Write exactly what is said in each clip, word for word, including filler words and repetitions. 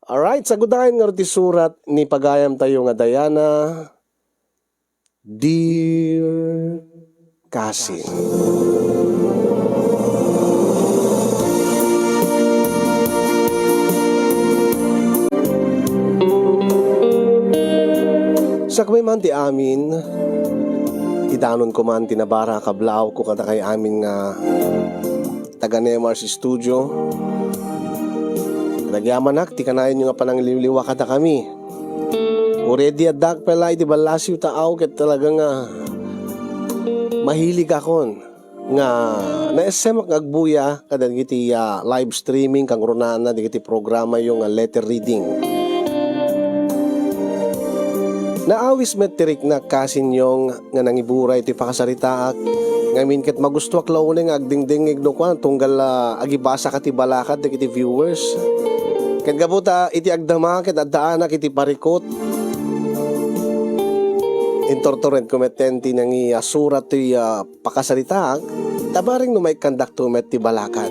Alright, sagudayen ngarud ti surat ni pagayamtayo nga Diana, Dear Cousin. Sakbay man ti amin, idanonko man ti nabara a kablaawko kadakay amin nga taga Nemar's Studio. Nagyamanak ti kanayonyo nga panangliwliwa kadakami. Already addak pay la iti ballasiw taaw ket talaga nga mahiligakon nga naessemak nga agbuya kadagiti, ah, live streaming kangrunaanna dagiti programayo nga letter reading. Naawis met ti riknak, Cousin Yong, nga nangiburay ti pakasaritaak, ngamin ket magustoak la unay nga agdengdengngeg no kuan, tunggal, ah, agibasaka ti balakad dagiti viewers. Ket gapu ta iti agdama ket addaanak iti parikut. Inturturenko metten ti nangi-, ah, surat toy, ah, pakasaritaak, ta bareng no maikkandakto met ti balakad.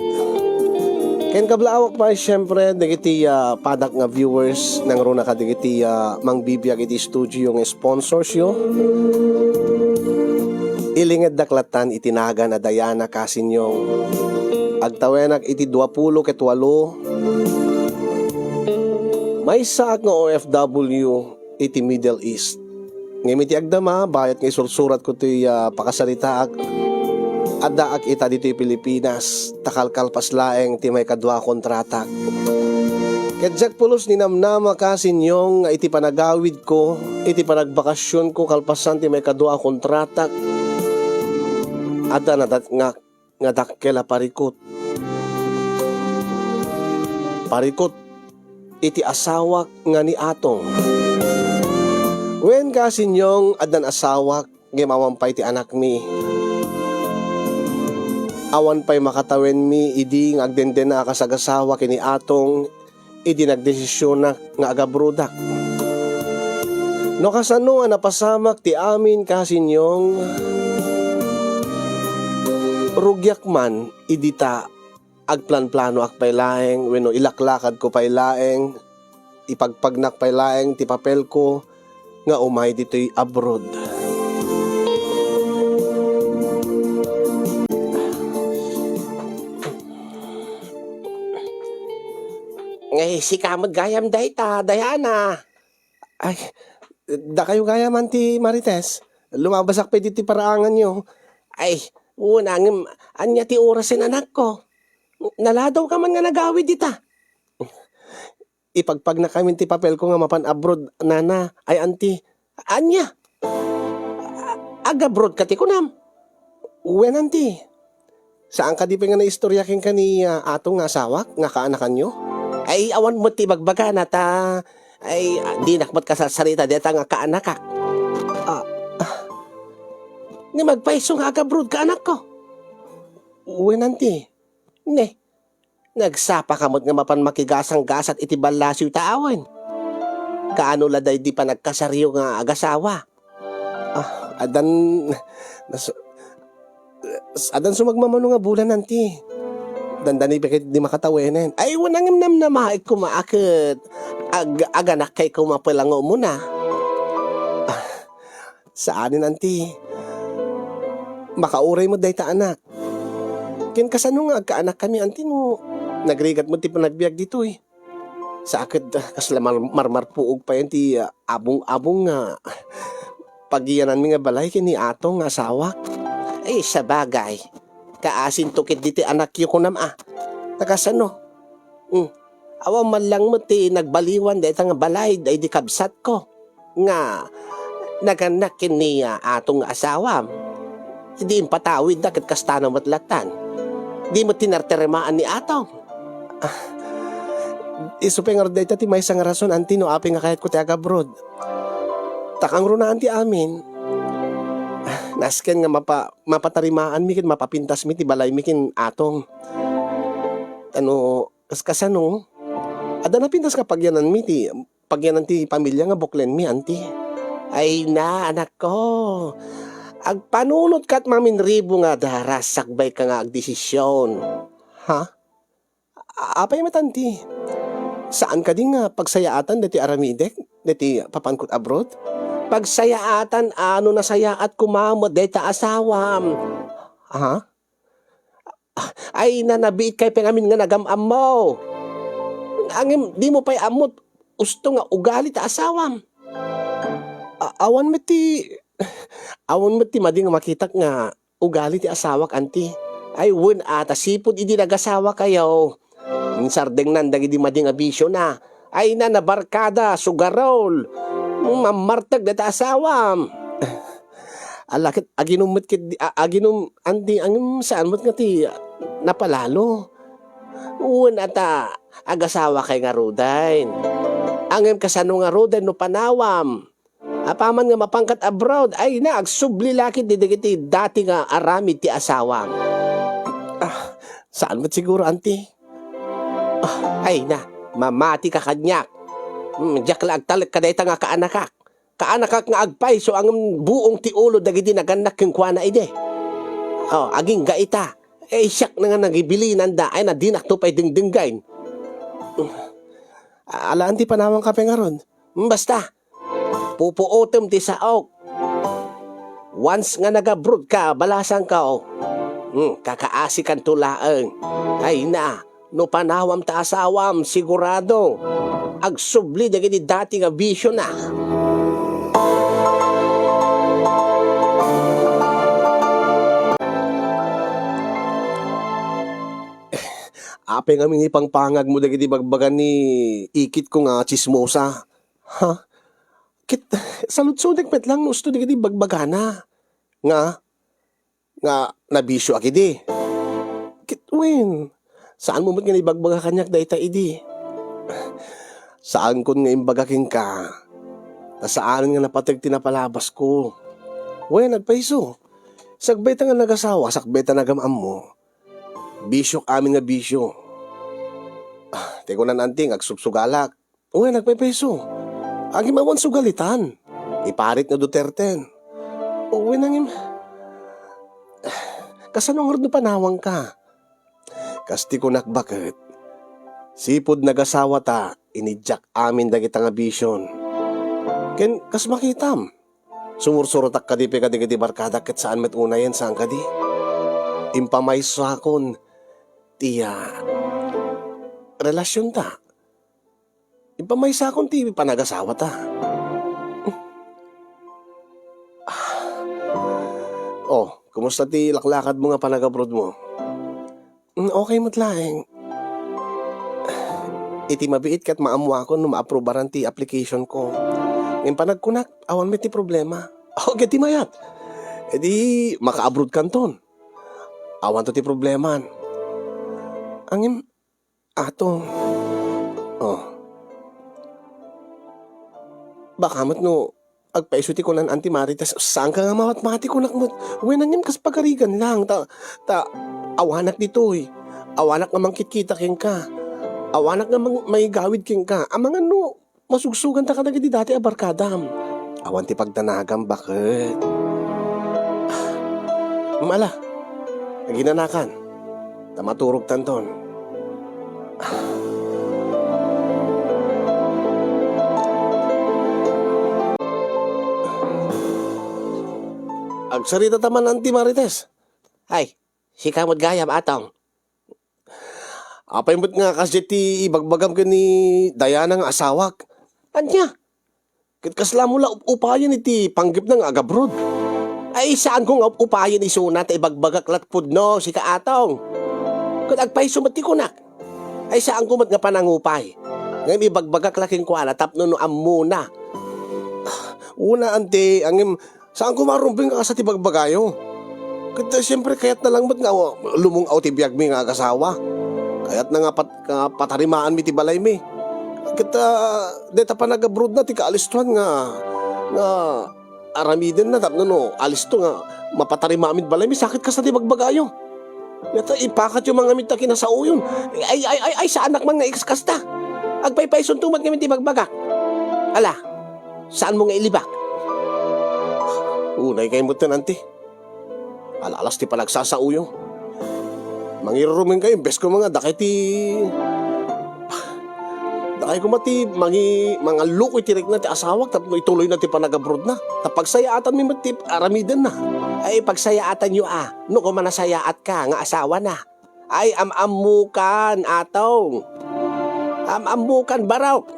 Ken kablaawak pay, siempre, dagiti, ah, padak nga viewers, nangruna kadagiti, ah, mangbibiag iti studio nga sponsors yo. Ilingeddak lattan iti nagan a Diana Cousin Yong. Agtawenak iti dua pulo ket walo. Maysaak nga O F W iti Middle East. Ngem iti agdama, bayat nga isursuratko ti, ah, pakasaritaak, addaak ita ditoy Pilipinas, ta kalkalpas laeng ti maikadua a kontratak. Ket diak pulos ninamnama, Cousin Yong, nga iti panagawidko, iti panagbakasionko, kalpasan ti maikadua a kontratak, adda nadatngak nga dakkel a parikut. Parikut iti asawak nga ni Atong. Wen, Cousin Yong, addan asawak, ngem awan pay ti anakmi. Awan pay makatawenmi idi nga agdendena a kasagasawa ken ni Atong idi nagdesisionak nga agabrodak. No kasano a napasamak ti amin, Cousin Yong, rugiak man idi ta agplanplanoak pay laeng wenno ilaklakadko pay laeng, ipagpagnak pay laeng ti papelko nga umay ditoy abroad. Ngay, sika met gayam dayta, Diana. Ay, dakayo gayam, Auntie Marites. Lumabasak pay ditoy paraanganyo. Ay, wen, ngem, ania ti orasen, anakko? Naladawka man nga nagawid dita. Ipagpagnakamin ti papelko nga mapan abroad, nana. Ay, Auntie. Ania? Agabroad ka ti kunam? Wen, Auntie. Saan kadi pay nga naistorya kenka ni, ah, Atong nga asawak nga kaanakanyo? Ay, awan met ti ibagbagana ta, ay, ah, dinak met kasarsarita dayta nga kaanakak. Ah, ah. Ngem agpayso nga agabroad ka, anakko? Wen, Auntie. Ne, nagsapaka met nga mapan makigasanggasat iti ballasiw ta awen. Kaano la daydi panagkasaryo nga agasawa? Ah, addan, nas-, addan sumagmamano nga bulan, Auntie. Dandani pay ket di makatawenen. Ay, wen, ngem namnamaek koma a ket ag-, aganakkay koma pay la nga umuna. Ah, saanen, Auntie. Makauray met dayta, anak. Ken kasano nga agkaanakkami, Auntie, no nagrigat met ti panagbiag ditoy? Sa ket, ah, kasla mar-, marmarpuog pay ti, ah, abong-abong nga pagyananmi nga balay ken ni Atong nga asawak. Ay, sabagay. Kaasinto ket diti anakyo kunam a. Ta kasano? Hmm. Awan man lang met ti nagbaliwan dayta nga balay daydi kabsatko nga nagannak ken ni, ah, Atong nga asawam. Idi impatawidda ket kastana met lattan. Di met tinartarimaan ni Atong. Ah, isu pay ngarud dayta ti maysa nga rason, Auntie, no apay nga kayatko ti agabroad. Ta kangrunaan ti amin. Ah, nasken nga mapa-, mapatarimaanmi ken mapapintasmi ti balaymi ken Atong. Ano, kas-, kasano? Adda napintas nga pagyananmi ti pagyanan ti pamilia nga buklenmi, Auntie. Ay na, anakko. Agpanunot kat maminribo nga daras, sakbay ka nga agdesisyon. Ha? A-, apay met, Auntie? Saan kadi nga pagsayaatan daytoy aramidek, daytoy papanko abroad? Pagsayaatan a no nasayaat koma met dayta asawam. Ha? Ay, na, nabiitkay pay ngamin nga nagam-ammo. Ngem dimo pay ammo, usto nga ugali ta asawam. A-, awan met ti, awan met ti madi nga makitak nga ugali ti asawak, anti. Ay, wen a, ta sipud idi nagasawakayo, insardengnan dagidi madi nga bisiona. Ay, na, nabarkada, sugarol. Mammarteg dayta asawam. Ala ket aginum met ket di, a-, aginum, anti, ngem saan met nga ti, ah, napalalo. Wen a ta, agasawakay ngaruden. Ngem kasano ngaruden no panawam? Apaman nga mapankat abroad, ay na, agsubli la ket dagiti dati nga aramid ti asawam. Ah, saan met siguro, anti? Ah, ay na, mamati ka kaniak. Hmm, diak la agtalek kadayta nga kaanakak. Kaanakak nga agpayso ngem buong ti ulo dagiti nagannak kenkuana idi. Oh, agingga ita. Eh, siak na nga nagibilinanda, ay na, dinakto pay dengdenggen. Ala, anti, panawangka pay ngarud. Hmm, basta, pupuotem ti saok. Once nga nagabroad ka, balasangko. Hmm, kakaasikanto laeng. Ay na, no panawam ta asawam, sigurado, agsubli dagiti dati nga bisiona. Apay ngamin ipangpangagmo dagiti bagbaga ni ikitko nga tsismosa? Ha? Ket saludsodek met lang no usto dagiti bagbagana. Nga? Nga nabisio a kadi? Ket wen, saanmo met nga naibagbaga kaniak dayta idi? Saankon nga imbaga kenka, ta saanen nga napateg ti napalabasko. Wen, agpayso. Sakbay ta nga nagasawa, sakbay ta nagam-ammo. Bisiok amin nga bisio. Ah, ti kunan, anti, nga agsubsugalak. Wen, agpaypayso. Agimawan sugalitan. Iparit nga Duterten. Wen, ngem, kasano ngarud no panawangka? Kas ti kunak, baket, sipud nagasawata, inidiak amin dagita nga bision. Ken kas makitam, sumursurotak kadi pay kadagiti barkadak ket saan met unayen, saan kadi? Impamaysakon ti, ah, relasionta. Impamaysakon ti panagasawata. Oh, kumusta ti laklakadmo nga panagabroadmo? Mm, okay met laeng. Iti mabiit ket maammoakon no maaprobaran ti application ko. Ngem panagkunak, awan met ti problema. Okay ti mayat. Edi, makaabroad kanton. Awanto ti probleman. Ngem, Ato. Oh. Baka met no agpayso ti kunan, Auntie Marites, saanka nga mamatmati, kunak met. Wen, ngem kas pagarigan lang, ta, ta, awanak ditoy. Awanak nga mangkitkita kenka. Awanak nga mang-, mangigawid kenka. Amangan no, masugsuganta kadagiti dati a barkadam. Awan ti pagdanagam, baket. Mala, aginanakan. Ta maturogtanton. Agsarita ta man, Auntie Marites. Ay, sika met gayam, Atong. Apay met nga kasdiay ti ibagbagam ken ni Diana nga asawak? Ania? Ket kasla mo la up-upayen iti panggepna nga agabroad? Ay, saanko nga up-upayen isuna ta ibagbagak lat pudno, sika, Atong. Ket agpayso met ti kunak. Ay, saanko met nga panangupay. Ngem ibagbagak la kenkuana tapno no ammona. Una, Auntie, ngem saanko marumbeng nga kasta ti bagbagayo. Ket, eh, siempre, kayatna lang met nga, oh, lumung-aw ti biagmi nga agasawa. Kayatna nga pat-, nga patarimaanmi ti balaymi. Ket, ah, dayta panagabroadna ti kaalistoan nga, nga aramidenna tapno no alisto nga mapatarima amin balaymi, sakit kasta ti bagbagayo. Ngata ipakatyo man ngamin ta kinasaoyon. Ay, ay, ay, ay, saanak man nga ikaskasta. Agpaypaysonto met ngamin ti bagbagak. Ala, saanmo nga ilibak? Unay kay met, Auntie. Ala-alas ti panagsasaoyo. Mangirurumen kayo, imbes ko mga dakay ti Ay, koma ti mangi-, mangalluko iti rikna ti asawak tapno ituloyna ti panagabrodna. Ta pagsayaatanmi met ti aramidenna. Ay, pagsayaatanyo a, no koma nasayaatka nga asawana. Ay, am-ammokan, Atong. Am-ammokan, Barok.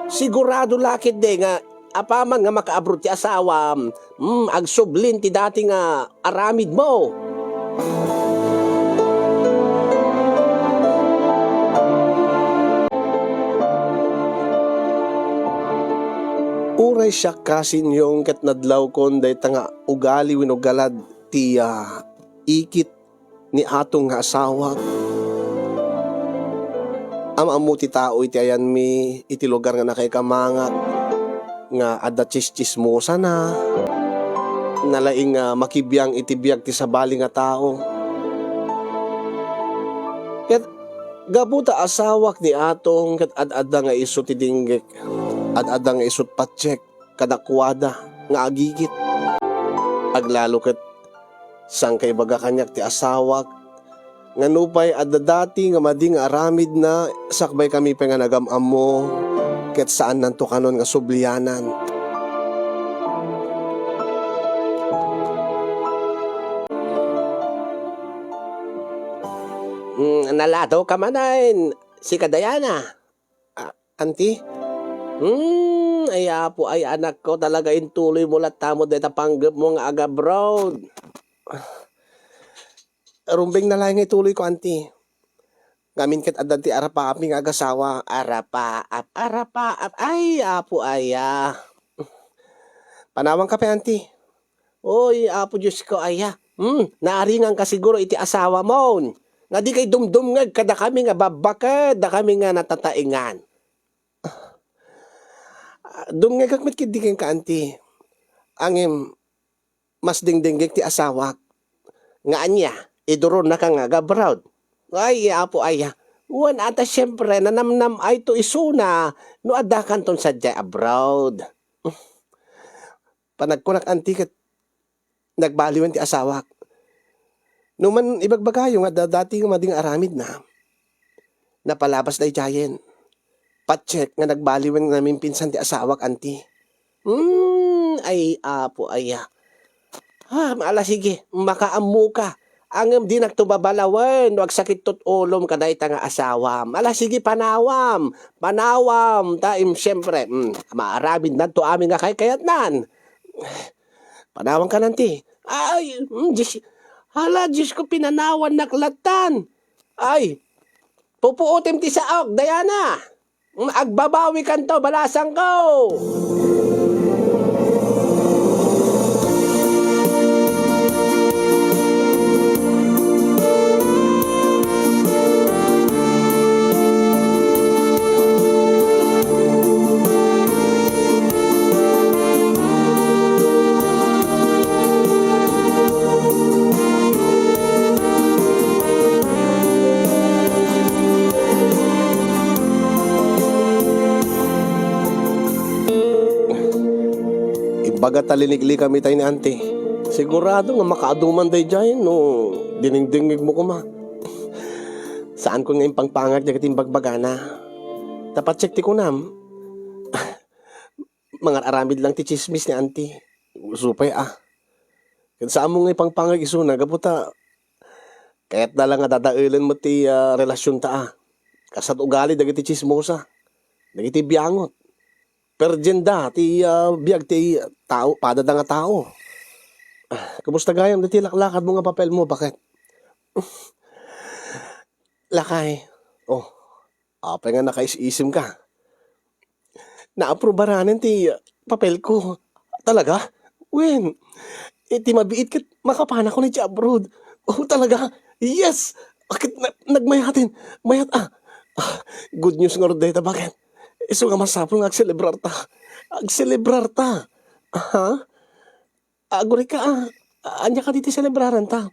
Sigurado la ketdi nga apaman nga makaabroad ti asawam, hmm, agsublin ti dati nga aramidmo. Uray siak, Kasinyong, ket nadlawkon dayta nga ugali wenno galad ti, ah, ikit ni Atong nga asawak. Am-ammo ti tao iti ayanmi iti lugar nga nakaikamangak, nga adda tsistsismosana, nalaing nga makibiang iti biag ti sabali nga tao. Ket gapu ta asawak ni Atong ket ad-adda nga isu ti dinggek, ad-adda nga isu ti patsek kadakuada nga agigit. Aglalo ket saan kaibaga kaniak ti asawak nga nupay adda dati nga madi nga aramidna, sakbay kami pay nga nagam-ammo, ket saannanto kanon nga sublianan. Mm, naladaw ka manen, sika Diana. Ah, anti? Hmm, ay apo, ay anakko, talaga intuloy mo latta mo deta panggep mo nga agabroad. Rumbeng na laeng nga ituloy ko, anti. Ngamin ket addan ti arapaapmi nga agasawa. Arapaap, arapaap. Ay, apo, aya. Panawan ka pay, anti. Oy, Apo Dios ko, aya. Hmm, naaringan ka siguro iti asawa mo. Nga di kay dumdumngeg kadakami nga babbaket, dakami nga natataengan. Ah, dumngegak met ketdi kenka, anti. Ngem, mas dingdinggeg ti asawak. Nga ania, iduronnaka nga agabroad? Ay, apo aya. Wen a ta, siempre, nanamnam-ayto isuna no addakanton sadiay abroad. Panagkunak, anti, ket nagbaliwen ti asawak. No man ibagbagayo nga adda dati nga madi nga aramidna, napalabas daydiayen. Patsek nga nagbaliwen nga namimpinsan ti asawak, anti. Hmm, ay, apo aya. Ah, ala sige, makaammoka. Ngem dinakto babalawen no agsakitto ti ulom kadayta nga asawam. Ala sige, panawam. Panawam. Ta, im, siempre, mm, maaramidnanto amin nga kaykayatnan. Panawankan, anti. Ay, mm, Diyos, hala, Diyos ko, pinanawannak lattan. Ay, pupuotem ti saok, Diana. Mm, agbabawikanto, balasangko. Ibaga ta liniklikam itay ni anti. Sigurado nga makaaduman daydiay no dinengdengngeg mo koma. Saanko nga impangpangag dagiti imbagbagana. Ta patsek ti kunam, mangar-aramid lang ti tsismis ni anti. Supay a. Ket saanmo nga ipangpangag isuna gapu ta kayatna lang nga dadaelen met ti, ah, relasionta a. Kasla ugali dagiti tsismosa, dagiti biangot. Perdienda ti, ah, biag ti tao, padada nga tao. Ah, kumusta gayam dagiti laklakadmo nga papelmo, baket? Lakay. Oh, apay nga nakaisisimka? Naaprubaran ti papelko. Talaga? Wen, iti mabiit ket makapanakon iti abroad. Oh, talaga? Yes! Ket na-, nagmayaten. Mayat a. Ah, good news ngarud dayta, baket? Isu nga masapul nga agselebrarta. Agselebrarta. Aha. Aguray ka, ah. Ania kadi ti selebraranta?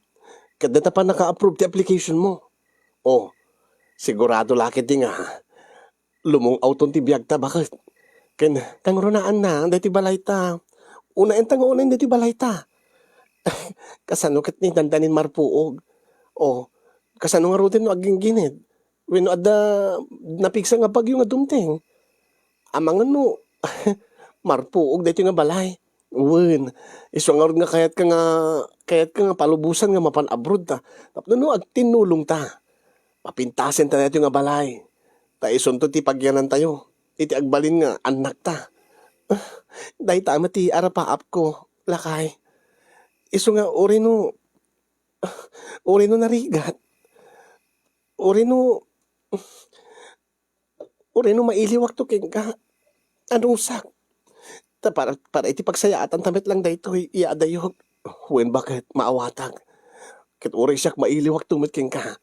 Ket dayta pannaka-approve ti application mo. Oh, sigurado la ketdi nga lumung-awton ti biagta, baket? Ken kangrunaan na daytoy balayta. Unaenta nga unayen daytoy balayta. Kasano ket ni dandanin marpuog? Oh, kasano ngaruden no agginggined? Wenno adda napigsa nga bagyo nga dumteng? Amangan no marpuog daytoy nga balay. Wen, isu ngarud nga kayatka nga, kayatka nga palubosan nga mapan abroad ta. Tapno no agtinnulongta, papintasenta daytoy nga balay. Ta isunto ti pagyanantayo iti agbalin nga annakta. Dayta met ti arapaapko, lakay. Isu nga uray no, uray no narigat, uray no, uray no mailiwakto kenka, anusak. Ta para, para iti pagsayaatan ta met lang daytoy, ya adayog. Wen baket, maawatag. Ket uray siak mailiwakto met kenka.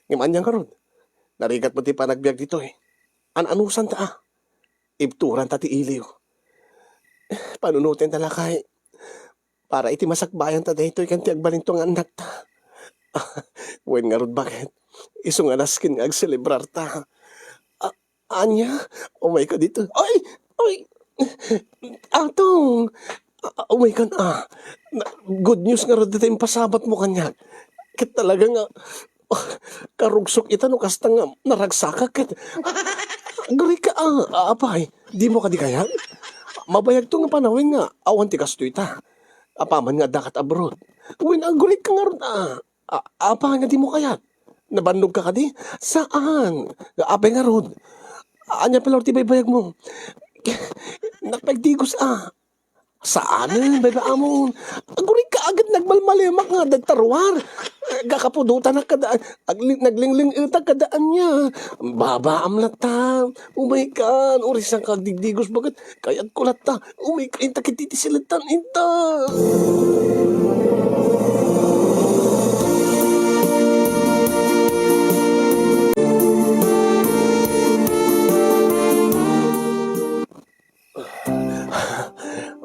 Ngem ania ngarud? Narigat met ti panagbiag ditoy. An-anusanta a. Ibturanta ti iliw. Panunotenta lakay. Para iti masakbayanta daytoy ken ti agbalinto nga annakta. Wen ngarud baket, isu nga nasken nga agselebrarta. A-, ania? Umayka ditoy. Ay! Ay! Atong! A-, umaykan a. Na-, good news ngarud dayta impasabatmo kaniak. Ket talaga nga, karugsok ita no kasta nga naragsakak ket, agraykka a, apay, dimo kadi kayat? Mabayagto nga panawen nga awan ti kastoy ta. Apaman nga addakat abroad. Wen, agraykka ngarud a. A-, apay nga dimo kayat? Nabannogka kadi? Saan? Apay ngarud? Ania pay laeng ti baybayagmo? Nakpaigdigos a. Saanen, baybay-amon. Agraykka a ket nagmalmalemak nga adda ta ruar. Kakapudotanak kada, agli-, naglingling-etak kada ania. Babaam latta. Umaykan, uray saan ka agdigdigos baket kayatko latta. Umayka inta ket iti siledtan inta.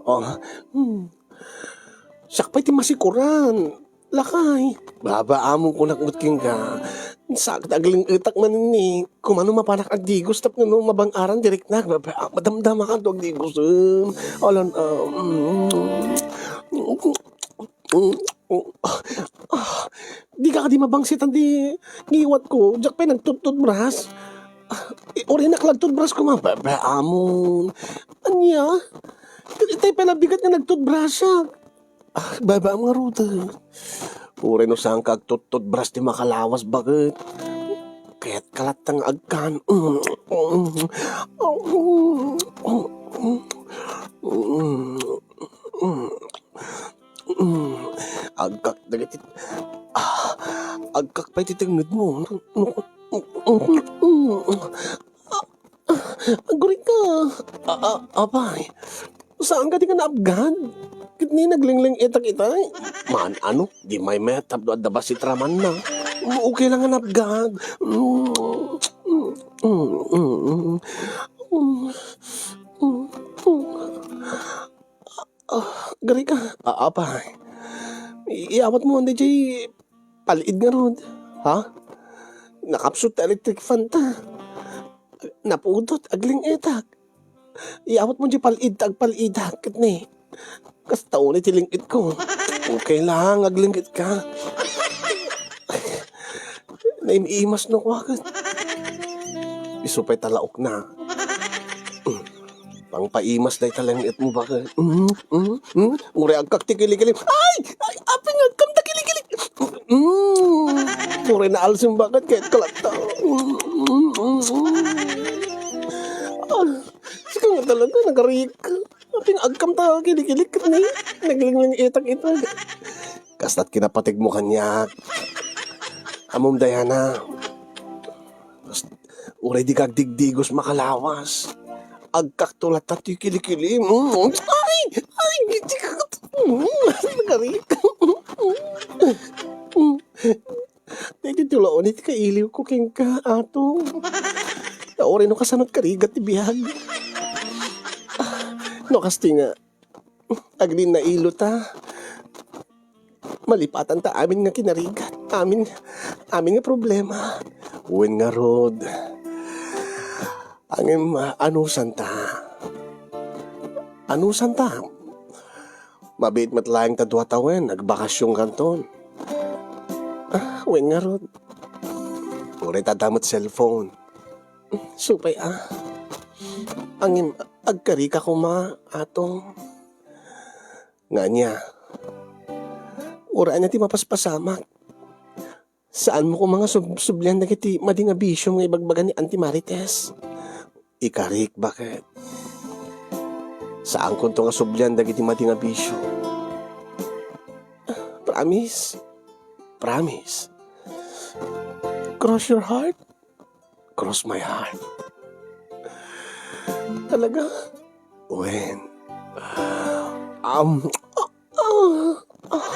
Oh, hmm. Siak pay ti masikuran. Lakay, babaamon kunak met kenka. Saan ket agling-etak manen ni, kumano mapanak agdigos tapno no mabang-aran diriknak, baba-, madamdama ka to agdigos, em. Alan, ah, mm, mm, mm, ah, di ka kadi mabangsitan di ngiwat ko, diak pay nagtututbras. Ah, i-, urinak lang toothbrush ko, ma-, babaamon. Ania? Itay pala bigat nga nagtutbrush siya. Ah, babaam nga ruta. Uray no saan ka agtututbrush ti makalawas baket. Kayatka latta nga agkan. Agkak dagiti, ah, agkak pay ti tengngedmo. Aguray ka. A-, a-, apay, saan ka di ka naabgad? Ket ni naglingling-etak itay. Maan-ano, di maymayat tapno adda bassit ramanna. Okay lang nga naabgad. Ah, gari ka. Ah, apay. I-, iawat mo, andi jay pal-id ngarud. Ha? Nakapsut ta electric fan ta. Napudot, agling-etak. Iawat mo jay pal-id ta agpal-idak, ket ni. Kasta unay ti ling-it ko. Okay lang, agling-it ka. Naim-imas no kuwaket. Isu pay talaok na. Pangpaimas dayta lang-it mo baket. Mm, mm, mm. Uray agkak ti kilikili. Ay! Ay, apay nga agkam ta kilikili. Mm. Uray naalsim baket ket kalatta. Mm, mm, mm, mm. Ah, sika nga talaga, nagarik. Apay nga agkam ta kilikili ket ni. Naglingling-etak ita. Kasta't kinapatigmo kaniak. Ammom, Diana. Uray di ka agdigdigos makalawas. Agkakto latta ti kilikili. Mm. Ay! Ay! Di ka, mm, nagarik. Daytoy ti ulawen iti kailiwko kenka, Ato. Ta uray no kasano ti karigat ti biag. No kasta nga, aglinnailo ta. Malipatan ta amin nga kinarigat, amin, amin nga problema. Wen ngarud, ngem, ah, anusanta? Anusanta? Mabiit met laeng ta dua tawen, agbakasyon kanton. Ah, wen ngarud. Uray ta adda met cellphone. Supay, ah. Ngem, agkarika koma, Atong. Nga ania? Uray ania ti mapaspasamak? Saanmo koma nga sub-, sublian dagiti madi nga bisio nga ibagbaga ni Auntie Marites? Ikarik, baket. Saankonto nga sublian dagiti madi nga bisio. Promise. Promise. Cross your heart. Cross my heart. Talaga? Wen. Um, ah, ah, ah, ah,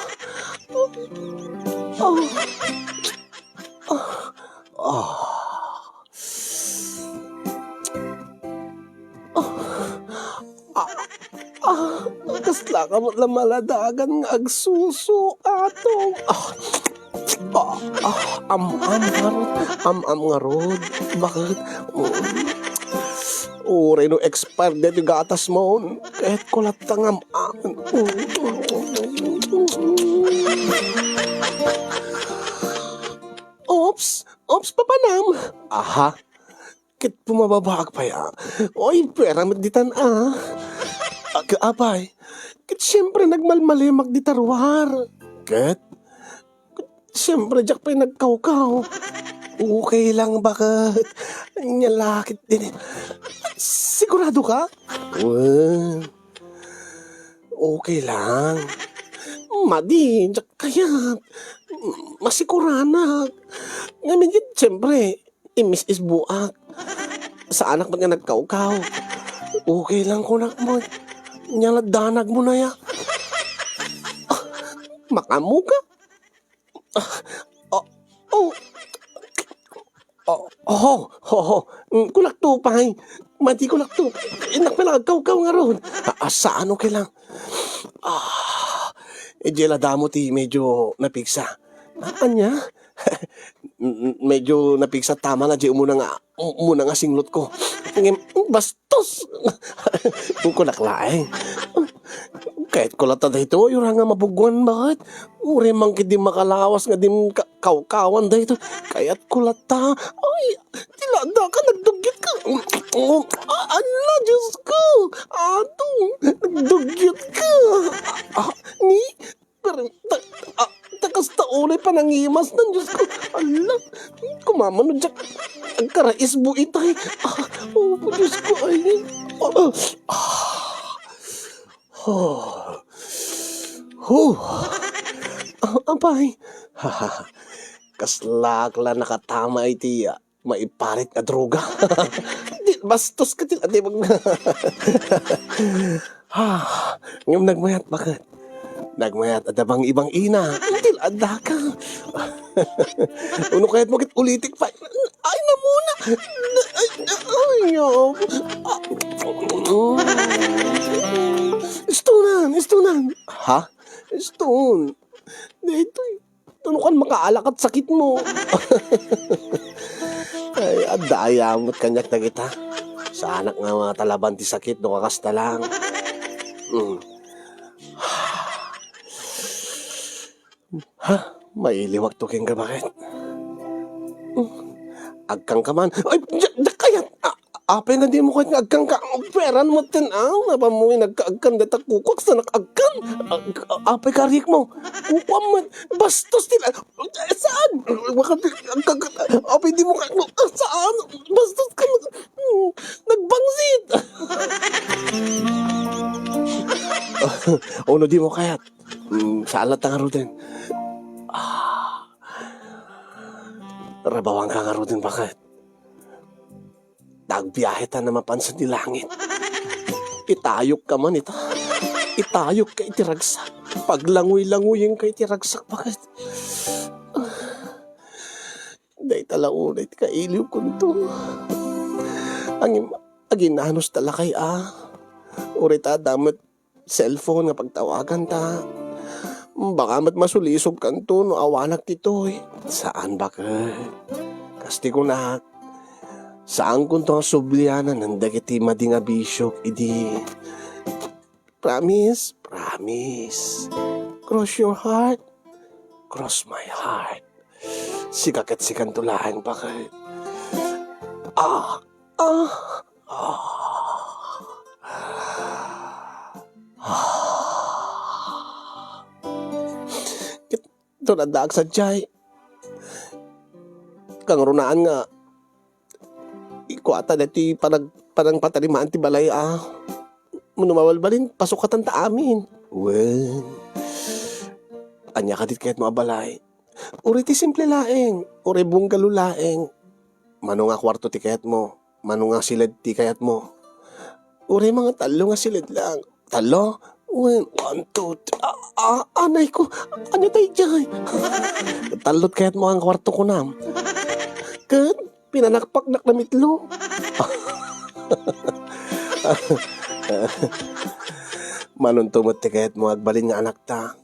ah, ah. Ah, ah, kasla ka met la maladagan nga agsuso, Atong. Ah, ah, ah, am-am ngarud, am-am ngarud. Baket? Mm. Uray no expired daytoy gatasmo, kayatko latta nga am-am. Oops, oops, papanam. Aha. Ket pumababaak pay, ah. Oy, pera met ditan, ah. Ag-, apay, ket siempre nagmalmalimak dita ruar. Ket, ket siempre diak pay nagkawkaw. Okay lang, baket? Ania la ket din. Sigurado ka? Wen. Okay lang. Madi, diak kayat. Masikuranak. Ngamin ket, siempre, imis-isbuak. Saanak met nga nagkawkaw. Okay lang kunak met. Ania la danagmo na ya. Ah, makaammoka? Ah, oh, oh. Oh, oh, oh, oh. Mm, kulakto pay. Madi kulakto. Innak pala agkawkaw ngarud. Ah, ah, saan, okay lang. Ah, idiay la damo ti medyo napigsa. Ah, ania? Mm, medyo napigsa ta man idiay umuna nga, umuna nga singlotko. Ngem, bastos! Kunak laeng. Kayatko latta daytoy, uray nga mabugwan, baket? Uray man ket di makalawas nga dim ka-, kawkawan daytoy. Kayatko latta. Ay, ti la adda ka, nagdugyot ka. Mm, ah, ala, Diyos ko. Atong, nagdugyot ka. Ah, ni, pero, ta, ah, ta kasta unay panangimas nan, Diyos ko. Ala, kumamano diak. Agkaraisbo itay. Ah, oh, Diyos ko, ay. Ah, ah. Oh. Oh. Ah, apay. Kaslak la nakatama iti, ah, maiparit nga droga. Di, bastos ka, di, di, mag-, ah, ngem nagmayat, baket? Nagmayat, adda bang-ibang ina. Di, adda ka. Uno kayat mo ket ulitik pa. Ay, namuna. Ay, ay, ay, ah. Istunan, istunan. Ha? Iston. Daytoy. Tunukan makaalakat sakit mo. Ay, adda ayamot kaniak dagita. Saanak nga matalaban ti sakit no kakasta lang. Mm. Ha? Mailiwak to ken gabaket. Agkangka man. Ay, diak, diak kayat. A-, apay nga dimo kayat nga agkangka? Peran mo ten, ah. Napamuy nagkaagkan deta kukuak sa nakagkan. Ag-, apay karik mo? Kukuam man. Bastos din. Ah, saan? Baka di-, agkangka. Apay dimo kayat mo? Ah, saan? Bastos ka. Hmm, nagbangsit. Uno dimo kayat. Mm, saan latta ngaruden? Ah. Rabawanka ngaruden, baket? Agbiahe ta na mapan sadi langit. Itayokka man ita. Itayokka iti ragsak. Paglanguy-languyenka iti ragsak, baket? Dayta la unay ti kailiwkonto. Ngem, aginanus ta lakay a. Uray ta adda met cellphone nga pagtawaganta. Baka met masulisogkanto no awanak ditoy. Saan, baket? Kas ti kunak, saankonto nga sublianan dagiti madi nga bisiok idi. Promise, promise. Cross your heart. Cross my heart. Sika ket sikanto laeng, baket. Ah! Ah! Ah! Ket, ito na addaak sadiay. Kangrunaan nga, ikuata daytoy panag-, panangpatarimaan ti balay a. Mano mabalbalin, pasukatan ta amin. Wen. Ania kadi ti kayatmo a balay? Uray ti simple laeng, uray bungalow laeng. Mano nga kuarto ti kayatmo? Mano nga siled ti kayatmo? Uray mga tallo nga siled lang. Tallo? Wen, one, two, three. Ah, ah, anay ko. Ania daydiay? Tallo ti kayatmo nga kuarto, kunam. Ket pinanakpaknak na mitlo. Manonto met ti kayatmo nga agbalin nga anakta?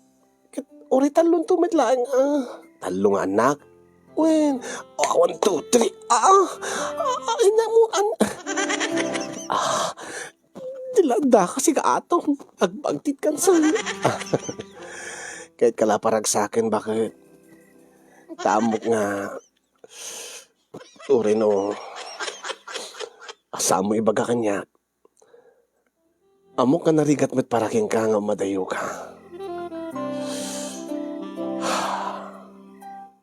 Ket uray tallonto met laeng, ah. Tallo nga anak? Wen, ah, one, two, three. Ah, ah, ah, ay, namu-, an-, ah, ti landa kasi ka atong agbagtit kansan. Ket kala paragsaken, baket. Ta ammok nga, uray no, saan mo ibaga kaniak. Ammok nga narigat met para kenka nga umadayoka.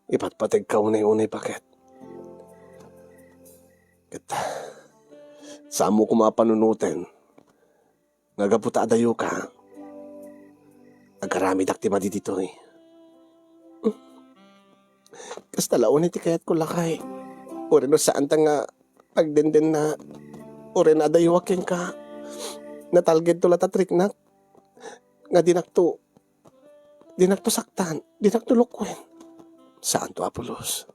Ipatpategka unay-unay, baket. Ket, saan mo koma a panunoten nga gapu ta adayoka, agaramidak ti madi ditoy. Kasta la unay ti kayatko, lakay. Uray no saanta nga agdendenna, uray no adayowak kenka, natalgedto la ta triknak. Nga dinakto, dinakto saktan, dinakto lukuen. Saanto, Apo Dios.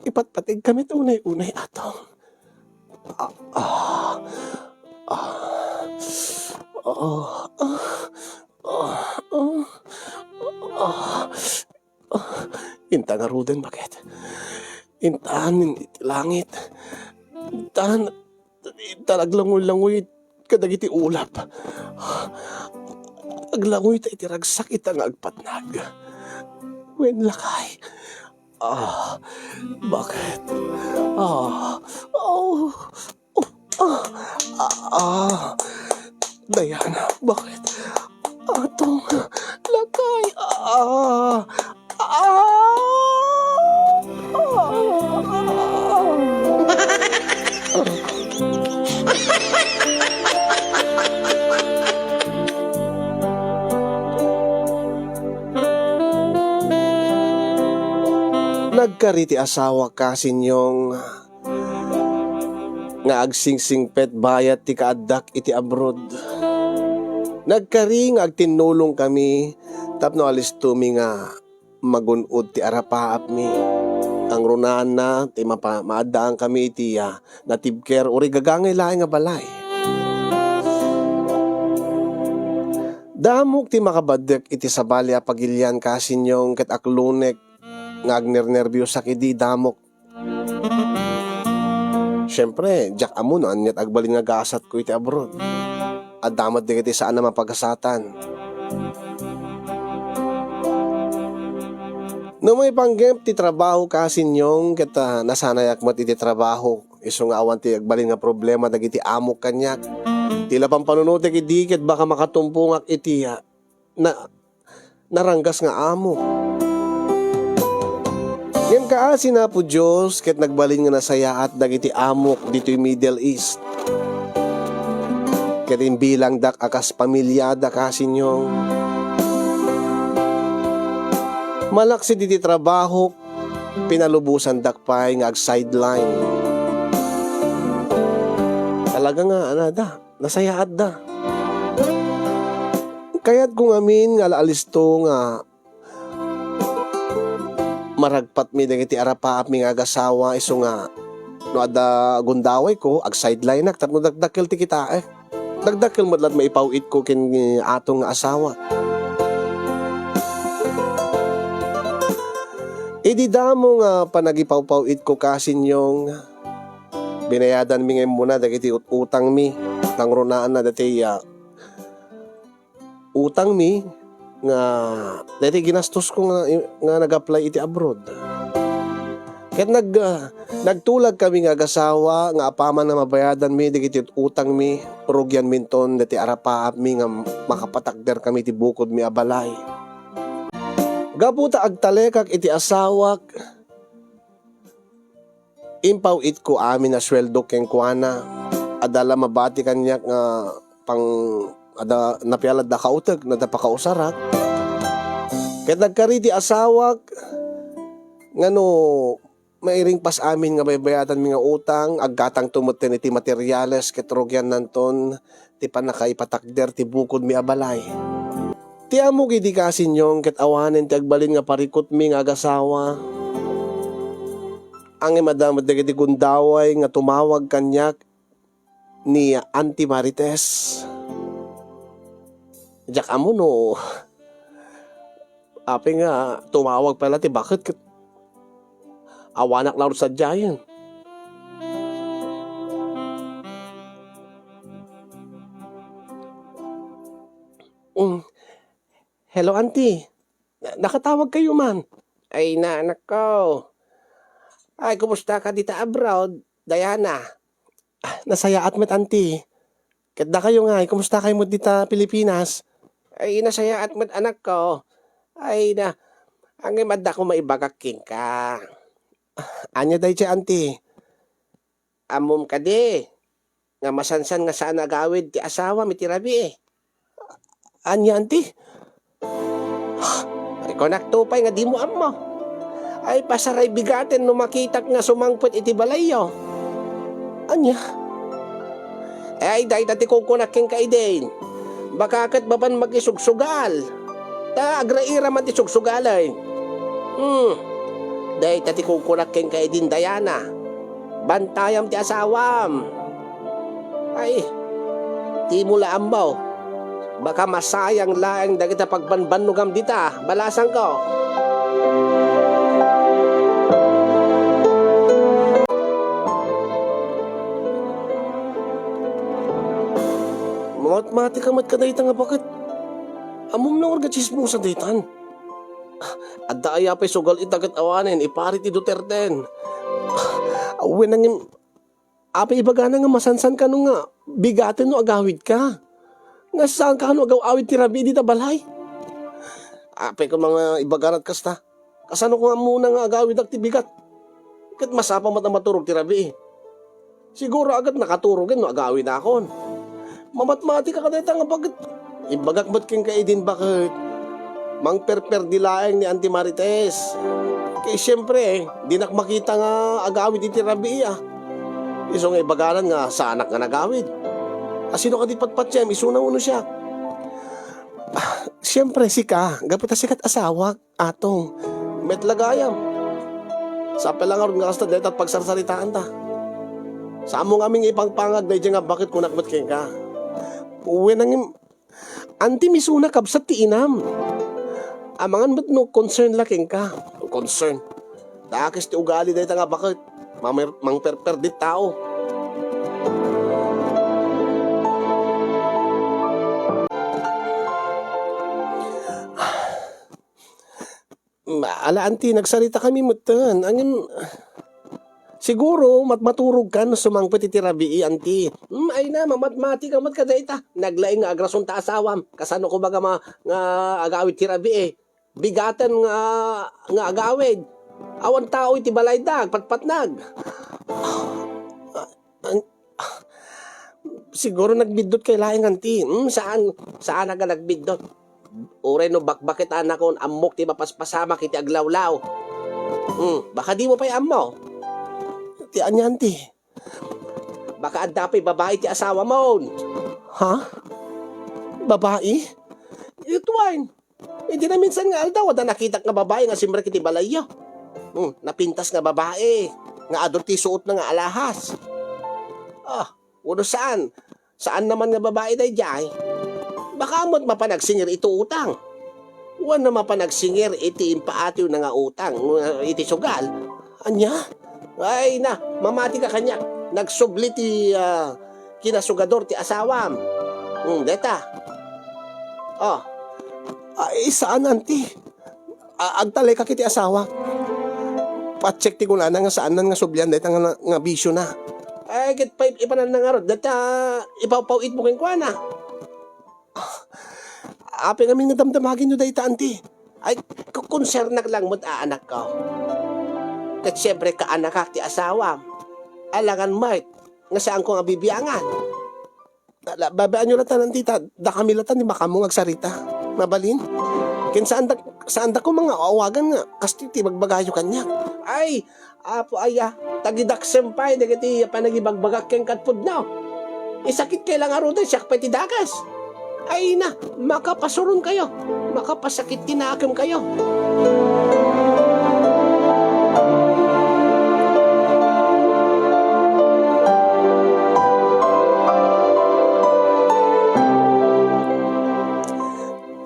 Ipatpategka met unay-unay, atong. Ah, ah, ah, ah, ah, ah, ah. Ah, inta ngaruden, baket. Intan iti langit. Intan, intan aglangoy-langoy kadagiti ulap. Aglanguyta iti ragsak ita nga agpatnag. Wen, lakay. Ah, baket? Ah, oh, oh, ah, ah, ah. Diana, baket? Atong, lakay, ah, ah, ah. Nagkari ti asawak, Kasinyong, nga agsingsingpet bayat ti kaaddak iti abroad. Nagkari nga agtinnulongkami tapno alistomi nga magun-od ti arapaapmi. Kangrunaanna ti mapa-, maaddaankami iti, ah, natibker, uray gagangay laeng a balay. Damok ti makabaddek iti sabali a pagilian, Kasinyong, ket aklunek nga agnernerbiusak idi damok. Siempre, diak ammo no aniat agbalin nga gasatko iti abroad. Adda met dagiti saan a mapagasatan. No maipanggep ti trabaho, Kasinyong, ket, ah, nasanayak met iti trabaho, isu nga awan ti agbalin nga problema dagiti amok kaniak. Ti la pampanunotek idi ket baka makatumpongak iti, ah, na, naranggas nga amo. Ngem kaasi ni Apo Dios ket nagbalin nga nasayaat dagiti amok ditoy Middle East. Ket imbilangdak a kas pamiliada, Kasinyong. Malaksid iti trabahok, pinalubosandak pay nga ag-sideline. Talaga nga, anada, nasayaatda. Kayatko ngamin nga ala-alisto nga maragpatmi dagiti arapaapmi nga agasawa, isu nga no adda gundawayko, ag-sidelineak tapno dakdakkel ti kitaek. Dakdakkel met la't maipaw-itko ken ni atong nga asawa. Idi damo nga panagipawpaw-itko, Kasinyong, binayadanmi nga immuna dagiti ut-, utangmi. Kangrunaanna daytoy, ah, utangmi, nga daytoy ginastosko nga, nga nag-apply iti abroad. Ket nag-, ah, nagtulagkami nga agasawa nga apaman nga mabayadanmi dagiti utangmi, rugianminton daytoy arapaapmi nga makapatakderkami iti bukodmi a balay. Gapu ta agtalekak iti asawak, impaw-itko amin a sueldo kenkuana. Adda la mabati kaniak nga pang-, adda, napial adda kautek, adda pakausarak. Ket nagkari ti asawak nga no mairingpas amin nga baybayatanmi nga utang, aggatangto metten iti materiales ket rugiannanton ti pannakaipatakder ti bukodmi a balay. Ti ammok idi kasinyong ket awanen ti agbalin nga parikutmi nga agasawa. Ngem adda met dagiti gundaway nga tumawag kaniak ni Auntie Marites. Diak ammo no apay nga tumawag pay la ti baket ket awanak la sadiayen. Mm. Hello, Auntie. Na-, nakatawag kayo man? Ay na, anakko. Ay, kumusta ka dita abroad, Diana? Ah, nasayaat met, Auntie. Ket dakayo ngay, kumusta kayo met dita Pilipinas? Ay, nasayaat met, anakko. Ay na, ngem addako maibagak kenka. Ania daydiay, Auntie? Ammom kadi nga masansan nga saan agawid ti asawam iti rabii? Ania, Auntie? Ay, kunakto pay nga dimo ammo. Ay, pasaray bigaten no makitak nga sumangpet iti balayyo. Ania? Ay, dayta ti kunkunak kenka idin. Baka ket mapan makisugsugal. Ta agraira man ti sugsugalen. Hmm. Dayta ti kunkunak kenka idin, Diana. Bantayam ti asawam. Ay, dimo la ammo. Baka masayang laeng dagita pagbanbannogam dita, balasangko. Mamatmatika met kadayta nga baket. Ammom la nga tsismosa daytan. Adda aya pay sugal ita ket awanen ipari ti Duterten. Wen, ngem, apay ibagana nga masansan kano nga bigaten no agawidka? Nga saan kano agaw-awid ti rabii dita balay? Apay koma nga ibaganat kasta? Kasano ko nga ammona nga agawidak ti bigat? Ket masapa met a maturog ti rabii. Siguro a ket nakaturogen no agawidakon. Mamatmatika kadayta nga baket. Imbagak met kenka idin baket. Mangperperdi laeng ni Auntie Marites. Kay siempre, dinak makita nga agawid iti rabii, a. Isu nga ibaganan nga saanak nga nagawid. A, sino kadi patpatiem, isuna wenno siak? Ah, siempre, sika, gapu ta sika ti asawak. Atong, met la gayam. Sapay la ngarud nga kasta dayta ti pagsarsaritaanta. Saanmo ngamin nga ipangpangag daydiay nga baket kunak met kenka. Wen, ngem, Auntie, isuna kabsat ti inam. Amangan met no concern la kenka. Concern. Dakes ti ugali dayta nga baket. Mamer-, mangperperdi ti tao. Ma-, ala, Auntie, nagsaritakami metten. Ngem, siguro, mat-, maturogka no sumangpet iti rabii, Auntie. Hmm, ay na, mamatmatika met kadayta. Naglaing nga agrason ta asawam. Kasano koma nga ma-, nga agawid ti rabii? Bigaten nga, nga agawid. Awan tao iti balayda, agpatpatnag. Ah, ah, siguro nagbiddut kay laeng, Auntie. Hmm, saan, saan nga nagbiddut? Uray no bakbaketanakon, ammok ti mapaspasamak iti aglawlaw. Hmm, baka dimo pay ammo. Ti ania, Auntie? Baka adda pay babai ti asawamon. Ha? Babai? It wine. Iti naminsan nga aldaw, adda nakitak nga babai nga simrek iti balayyo. Hmm, napintas nga babai nga adu ti suotna nga alahas. Ah, wenno saan? Saan naman nga babai daydiay? Baka met mapan agsingir iti utang. Wenno mapan agsingir iti impaatiwna nga utang, iti sugal. Ania? Ay na, mamatika kaniak. Nagsubli ti, ah, kinasugador ti asawam. Hmm, deta. Oh. Ay, saan, anti. A-, agtalekak iti asawa. Patsekko ti kunana nga saanna nga sublian dayta nga, nga bisiona. Ay, ket pay-, ipananna ngarud, dayta ipawpaw-itmo kenkuana. Apay ngamin nga damdamagenyo dayta, anti? Ay, ku-, konsernak lang met a anakko. Ket siempre, kaanakak ti asawam. Alangan met nga saanko nga bibiangan. Ala, babaanyo latta, anti, ta dakami latta ni makaammo nga agsarita. Mabalin? Ken saanda, saanda koma nga awagan nga kastoy ti ibagbagayo kaniak. Ay, Apo aya, tagidaksem pay dagiti panagibagbagak kenka pudno. Isakit kay la ngaruden, siak pay ti dakes. Ay na, makapasuronkayo, makapasakit ti nakemkayo.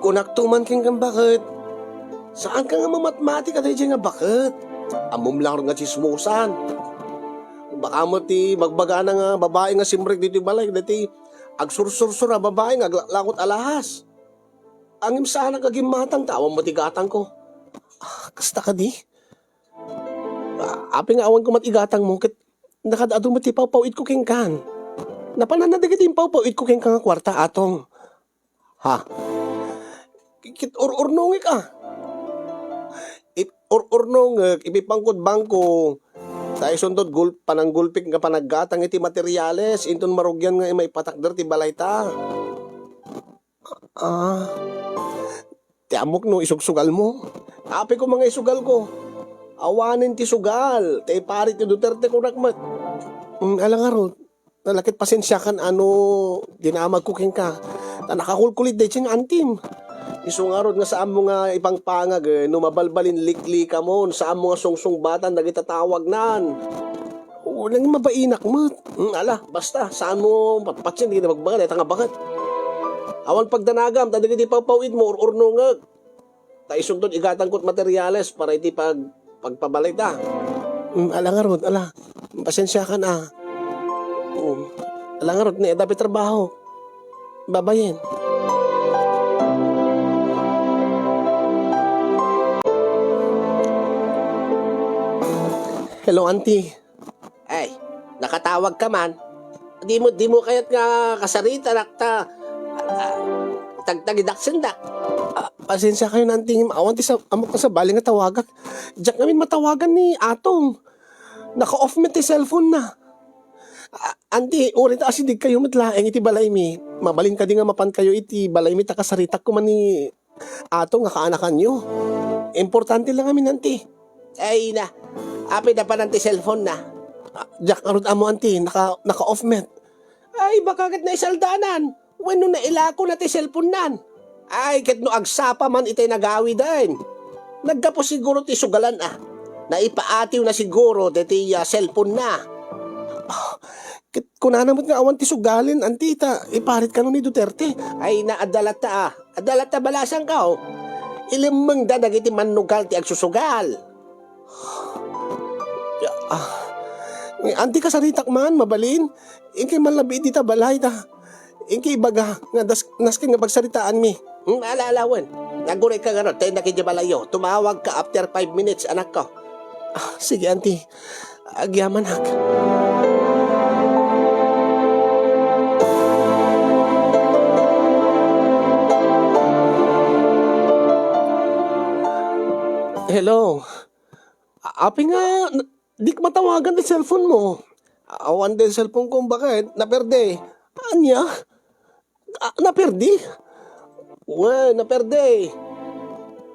Kunakto man kenka, baket, saanka nga mamatmati kadaydiay nga baket. Ammom laeng nga tsismosan. Baka met ti bagbagana nga babai nga simrek ditoy balay, daytoy agsursursur a babai nga aglaklakot a lahas. Ngem saanak a gimmatang ta awan met igatangko. Ah, kasta kadi? Ah, apay nga awan koma ti igatangmo ket nakaad-adu met ti pawpaw-itko kenka. Napananna dagiti impawpaw-itko kenka nga kuarta, Atong. Ha? Ket ur-urnongek a. Ip-, ur-urnongek, ipipangkod bangko. Ta isunto gul-, pananggulpik nga panaggatang iti materiales, inton marugian nga maipatakder ti balayta. Ah. Ti ammok no isugsugalmo. Apay koma nga isugalko. Awanen ti sugal. Ti iparit ni Duterte kunak met. Mm, ala ngarud. Nalakit pasensiakan a no dinamagko kenka. Ta nakakulkulit daytoy nga antim. Isu ngarud nga saanmo nga ipangpangag, eh, no mabalbalin liklikamon, saanmo nga sungsungbatan dagiti tawagnan. Oo, naging mabainak met. Mm, ala, basta, saanmo patpatien dagiti bagbagam, dayta nga baket. Awan pagdanagam, ta dagiti pawpaw-itmo, ur-urnongek. Ta isunto igatangko ti materiales para iti pag-, pagpabalayta. Mm, ala ngarud, ala. Pasensiakan a. Mm. Ala ngarud, ni adda pay trabaho. Babayen. Hello, auntie. Ay, nakatawag ka man. Dimo, dimo kayat nga kasarita, nakta, ah, tagtagidak senda. Ah, pasensiakayon, auntie, awan ti sa-, ammok nga sabali nga tawagak. Diak ngamin matawagan ni Atong. Naka-off met ti cellphone na. Ah, auntie, uray ta asidegkayo met laeng iti balaymi. Mabalin kadi nga mapankayo iti balaymi ta kasaritak koma ni Atong nga kaanakanyo. Importante lang amin, auntie. Ay na, apay napanan ti cellphone na? Ah, diak ngarud ammo, auntie, naka, naka-off met. Ay, baka ket naisaldanan. Wenno nailako na ti cellphone nan. Ay, ket no agsapa man itay nagawiden. Naggapu siguro ti sugalan a. Naipaatiw na siguro daytoy, ah, cellphone na. Ah, ket kunana met nga awan ti sugalen, auntie, ta iparit kano ni Duterte. Ay, na, adda latta a. Adda latta balasangko. Ilemmengda dagiti mannugal ti agsusugal. Ah, auntie, kasaritak man, mabalin. Inkay manlabi dita balay ta. Inkay ibaga nga das-, nasken nga pagsaritaanmi. Hmm, ala, ala wen. Aguray ka ngarud, ta innak idiay balayyo. Tumawag ka after five minutes, anakko. Ah, sige, auntie. Agyamanak. Hello. A-, apay nga, n-, dik matawagan ti cellphone mo? Awan ti cellphone ko, baket? Naperde. Ania? Ah, naperde? Wen, naperde.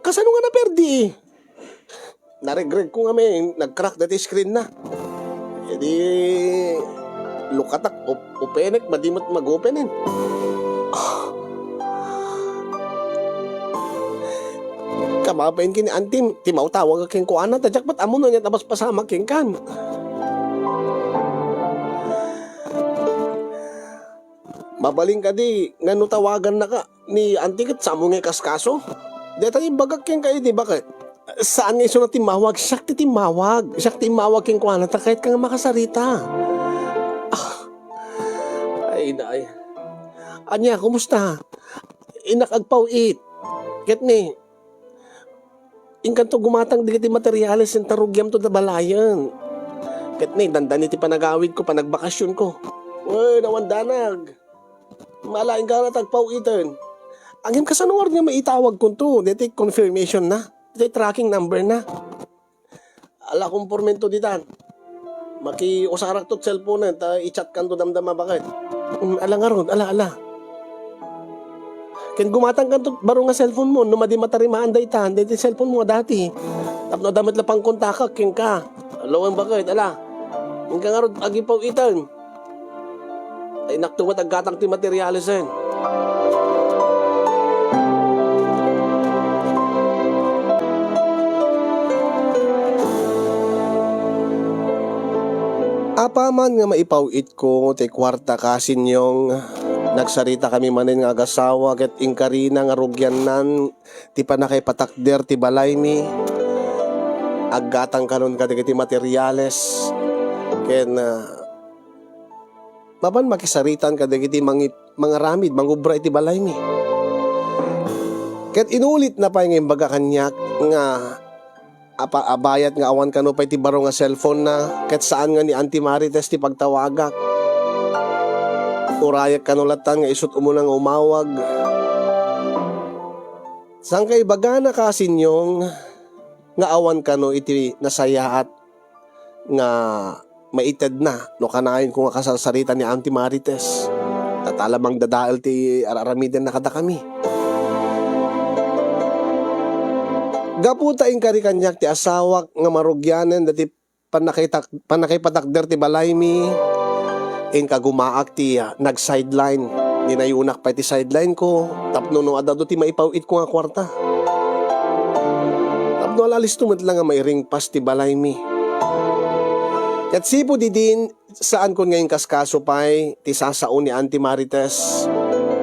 Kasano nga naperde? Naregreg ko ngamin, nag-crack dati screen na. Edi, lukatak, op-, openek, madi met mag-open en. Ah. Kababain ken ni auntie, ti mautawag kenkuana, ta diak met ammo no ania ti napaspasamak kenkan. Mabalin kadi nga no tawagannaka ni auntie ket saanmo nga ikaskaso? Dayta imbagak kenka idi, baket? Saan nga isu nga timmawag? Siak ti timmawag. Siak ti immawag kenkuana ta kayatka nga makasarita. Ah. Ay, inay. Ania, kumusta? Innak agpaw-it. Ket ni, inkanto gumatang dagiti materiales nga rugiamto ta balayen. Ket ni, dandani ti panagawidko, panagbakasionko. Wen, awan danag. Mala, inka nga agpaw-iten. Ngem kasano ngarud nga maitawagkonto? Daytoy confirmation na. Daytoy tracking number na. Ala, kumpormento ditan. Makiusarakto ti cellphone, ta i-chat kanto damdama, baket. Mm, ala ngarud, ala, ala. Ken gumatang kanto baro nga cellphone mo, no madi matarimaan daytan, daytoy cellphone mo a dati. Tapno adda met la pangkontakak kenka. Ala wen, baket, ala. Inka ngarud agipaw-iten. Ay, naktumet aggatang ti materialesen. Apaman nga maipaw-itko ti kuarta, Kasinyong, nagsaritakami manen nga agasawa ket inkarina nga rugiannan ti pannakaipatakder ti balaymi. Aggatang kanon kadagiti materiales ken, ah, mapan makisaritan kadagiti mangi-, mangaramid, mangubra iti balaymi. Ket inulitna pay nga imbaga kaniak nga apa-, a bayat nga awan kano pay ti baro nga cellphone na, ket saan nga ni Auntie Marites ti pagtawagak. Urayek kano latan nga isut' umuna nga umawag. Saan kaibagana, Kasinyong, nga awan kano iti nasayaat nga maitedna no kanayonko nga kasarsarita ni Auntie Marites. Ta, ta la mangdadael ti ar-aramidenna kadakami. Gapu ta inkari kaniak ti asawak nga marugianen daytoy pannakaitak-, pannakaipatakder ti balaymi, inka gumaak ti, ah, nag-sideline. Dinayunak pay ti sideline ko tapno no adda ti maipaw-itko nga kuarta. Tapno ala listo met la nga mairingpas ti balaymi. Ket sipud idin, saankon nga inkaskaso pay ti sasao ni Auntie Marites.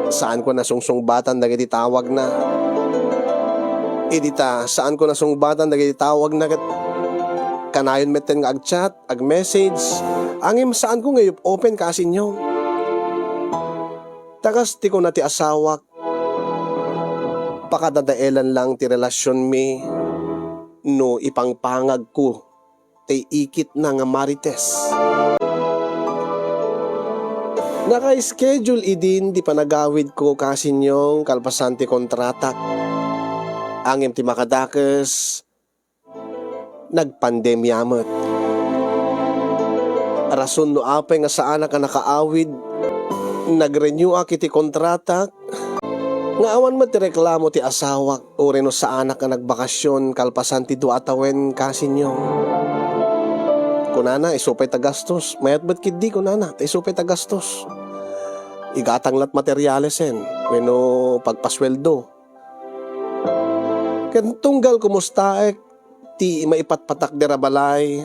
Saankon a sungsungbatan dagiti tawagna. Idi ta, saankon a sungbatan dagiti tawagna ket kanayon metten nga ag-chat, ag-message, ngem saanko nga iyup-open, Kasinyong. Ta kas ti kuna ti asawak, pakadadaelan lang ti relasionmi no ipangpangagko ti ikitna nga Marites. Naka-schedule idin ti panagawidko, Kasinyong, kalpasan ti kontratak. Ngem ti makadakes, nagpandemia met. Rason no apay nga saanak a nakaawid, nag-renewak iti kontratak, nga awan met ti reklamo ti asawak, uray no saanak nga nagbakasyon kalpasan ti dua a tawen, Kasinyong. Kunana, isu pay ta gastos. Mayat met ketdi, kunana, ta isu pay ta gastos. Igatang lat materialesen, wenno pagpasueldo. Ken tunggal kumustaek ti maipatpatakder a balay.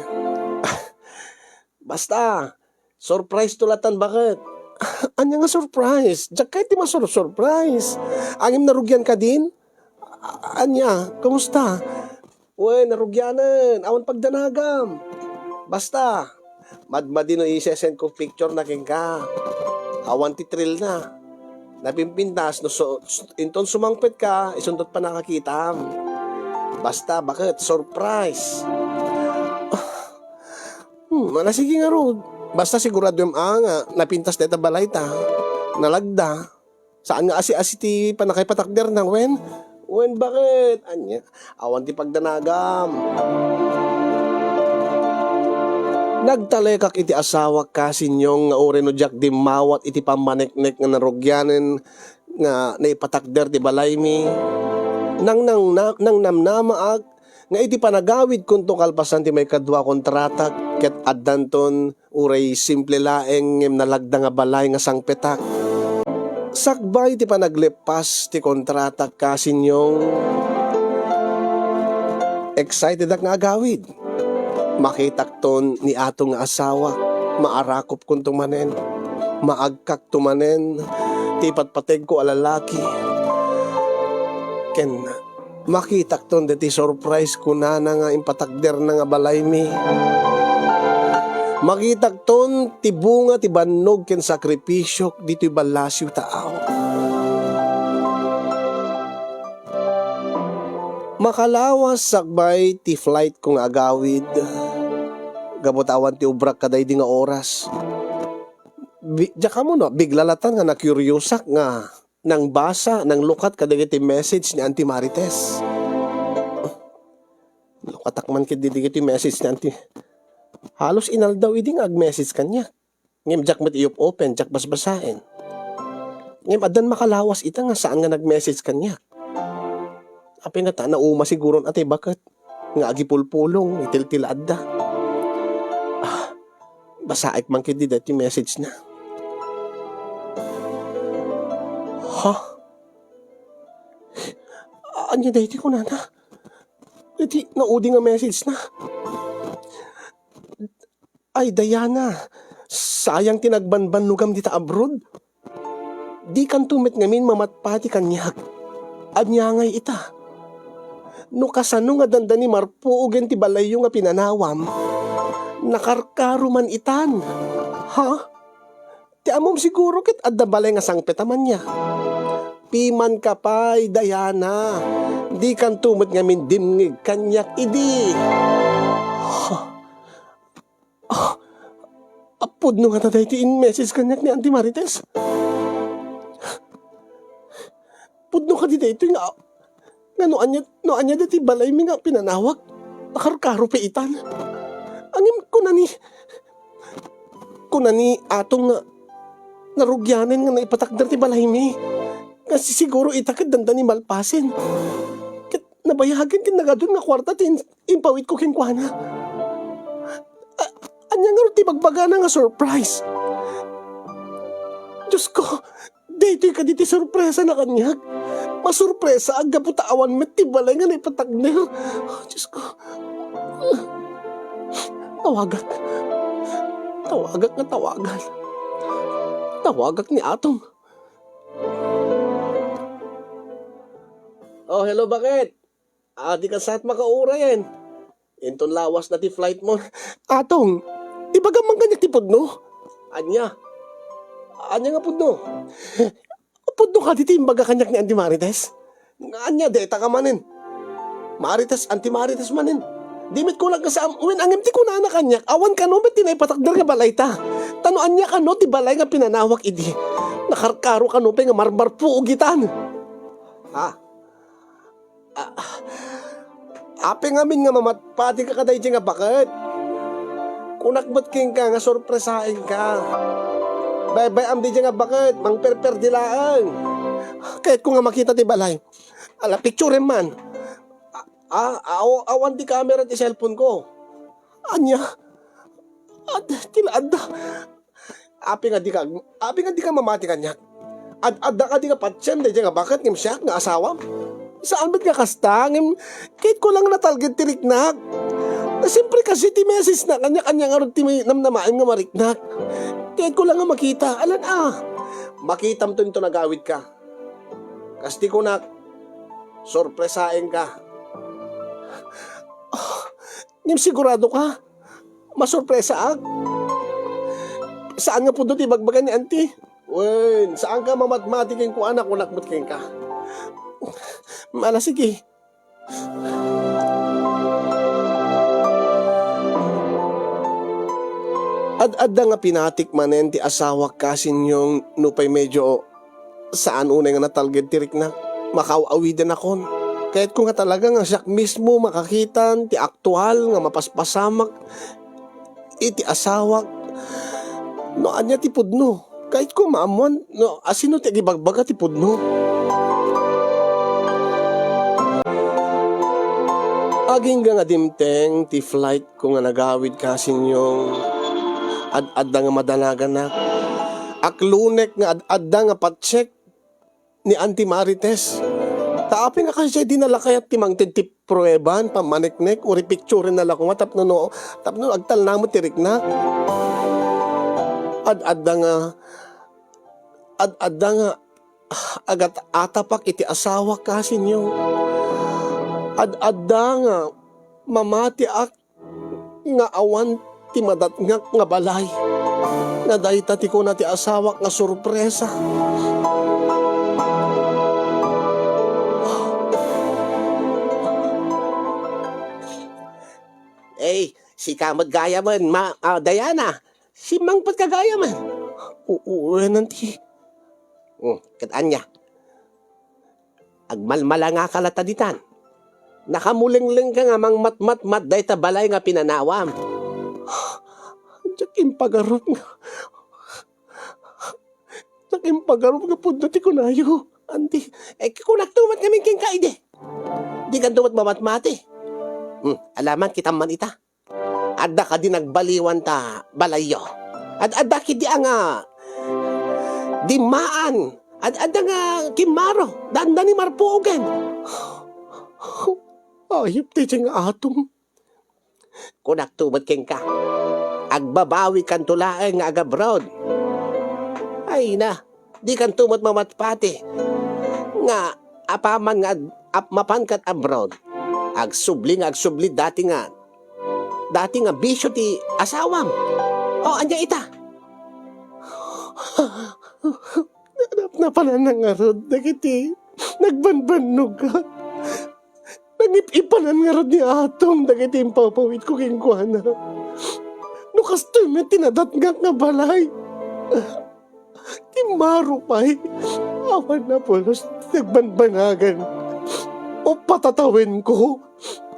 Basta, surprise to latan, baket. Ania nga surprise? Diak kayat ti masur-surprise. Ngem narugian kadin? A-, ania? Kumusta? Wen, narugianen. Awan pagdanagam. Basta, madmadi no isesend ko picture na kenka. Awan ti thrill na. Napimpintas no su-, inton sumangpet ka, isuntot pannakakitam. Basta, baket, surprise. Hmm, ala, sige ngarud. Basta siguraduem a nga napintas dayta balayta. Nalagda. Saan nga asi-asi ti pannakaipatakderna, wen? Wen, baket? Ania? Awan ti pagdanagam. Nagtalekak iti asawak, Kasinyong, nga uray no diak dimmawat iti pammaneknek nga narugianen nga naipatakder ti balaymi. Nang, nang, na-, nangnamnamaak nga iti panagawidkonto kalpasan ti maikadua a kontratak ket addanton uray simple laeng ngem nalagda nga balay nga sangpetak. Sakbay ti panagleppas ti kontratak, Kasinyong, excitedak nga agawid. Makitakton ni ato nga asawa, maarakopkonto manen, maagkakto manen ti patpategko a lalaki. Ken makitakton daytoy surprise kunana nga impatakderna nga balaymi. Makitakton ti bunga ti bannog ken sakripisiok ditoy ballasio taaw. Makalawas sakbay ti flight ko nga agawid, gapu ta awan ti ubrak kadaydi nga oras. Bi-, diak ammo no, bigla latan nga nakuriosak nga nangbasa, nanglukat kadagiti message ni Auntie Marites. Lukatak man ketdi dagiti message ni Auntie. Halos inaldaw idi nga ag-message kaniak. Ngem diak met iyup-open, diak basbasaen. Ngem addan makalawas ita nga saan nga nag-message kaniak. Apay nga ta, nauma siguron a ti baket nga agipulpulong, itiltil adda. Ah, basaek man ketdi daytoy message na. Ha? Ania daytoy kunana? Iti naudi nga message na. Ay, Diana, sayang ti nagbanbannogam dita abroad. Dikanto met ngamin mamatpati kaniak. Ania ngay ita? No kasano nga dandani marpuogen ti balayyo nga pinanawam, nakarkaro man itan. Ha? Ti ammom siguro ket adda balay nga sangpet a mania. Pimanka pay, Diana. Dikanto met ngamin dimngeg kaniak idi. Ha? Ah, ah, pudno ngata daytoy in-message kaniak ni Auntie Marites? Pudno kadi daytoy nga, nga no ania, no ania daytoy balaymi nga pinanawak, nakarkaro pay itan. Ngem kuna ni, kuna ni Atong nga narugianen nga naipatakder ti balaymi. Nga si-, siguro ita ket dandani malpasen. Ket nabayagen ket nagadun nga kuarta ti in-, impawitko kenkuana. A-, ania ngarud ti bagbagana nga surprise? Diosko, daytoy kadi ti surpresana kaniak? Masurpresaak gapu ta awan met ti balay nga naipatakder. Diosko. Tawagak. Tawagak nga tawagan. Tawagak ni Atong. Oh, hello, bakit? Adi ka sa't makaurayen. Inton lawas na ti flight mo. Atong, ibagam man kaniak ti pudno. Ania? Ania nga pudno? Pudno kadi ti imbaga kaniak ni Auntie Marites? Ania, deta ka manen? Marites, Auntie Marites manen. Di met kunak nga saan, wen, ngem ti kunana kaniak, awan kano met ti naipatakder nga balayta. Ta no ania kano ti balay nga pinanawak idi, nakarkaro kano pay nga marmarpuog itan. Ha? Ah, apay ngamin nga mamatpatika kadaydi nga baket? Kunak met kenka nga sorpresaenka. Baybay-am daydi nga baket, mangperperdi laeng. Kayatko nga makita ti balay. Ala, picturem man. Ah, ah, aw-, awan ti camera ti cellphone ko. Ania? Ad-, ti la adda. Apay nga dika, apay nga dika mamati kaniak? Ad-, adda kadi nga patiem daydi nga baket ngem siak nga asawam? Saan met nga kasta, ngem kayatko lang natalged ti riknak. Siempre kasi ti message na kaniak, ania ngarud ti may namnamaem nga mariknak? Kayatko lang nga makita. Alan a, makitam to inton agawidka. Kas ti kunak, sorpresaenka. Ah, ngem sigurado ka? Masurpresaak? Saan nga pudno ti ibagbaga ni Auntie? Wen, saanka mamatmati kenkuana, kunak met kenka. Ala, sige. Ad-adda nga pinatik manen ti asawak, kasinyong, nupay medyo saan unay nga natalged ti riknak, makaaw-awidenakon. Kayatko nga talaga nga siak mismo makakitan ti aktual nga mapaspasamak iti asawak. No ania ti pudno, kayatko maammoan no asino ti agibagbaga ti pudno. Agingga nga dimteng ti flight ko nga nagawid, kasinyong, ad-adda nga madanaganak. Aklonek nga ad-adda nga patsek ni Auntie Marites. Ta apay nga kasdiay di nalakayat ti mangted ti prueban, pammaneknek, uri picturen na la koma tapno no, tapno agtalna met ti riknak. Ad-adda nga, ad-adda nga agat-atapak iti asawak, kasinyong. Ad-adda nga mamatiak nga awan ti madatngak nga balay. Nga dayta ti kuna ti asawak nga sorpresa. Eh, sika met gayamen, ma-, ah, Diana. Simmangpetka gayamen. U-, u-, wen, Auntie. Hmm, ket ania? Agmalmalangaka latta ditan. Nakamulenglengka nga mangmatmatmat dayta balay nga pinanawam. Diak impagarup nga, diak impagarup nga pudno ti kunayo, Auntie. Eh, kunakto met ngamin kenka idi. Dikanto met mamatmati. Hmm, alaman kitam man ita. Adda kadi nagbaliwan ta balayyo? Ad-, adda kidi a nga dimmaan? Ad-, adda nga kimmaro? Danda ni marpuogen? Ayup ti nga Atong. Kunakto met kenka, agbabawikanto laeng nga agabroad. Ay na, dikanto met mamatpati nga apaman nga ag-, ap-, mapan kad abroad, agsubli nga agsubli dati nga, dati nga bisio ti asawam. O, ania ita? Napananna ngarud dagiti nagbanbannog. Nangip-ipanan ngarud ni Atong dagiti impawpawidko kenkuana. No kastoy met ti nadatngak nga balay, kimmaro pay. Awan a pulos ti nagbanbanagan. O patatawenko,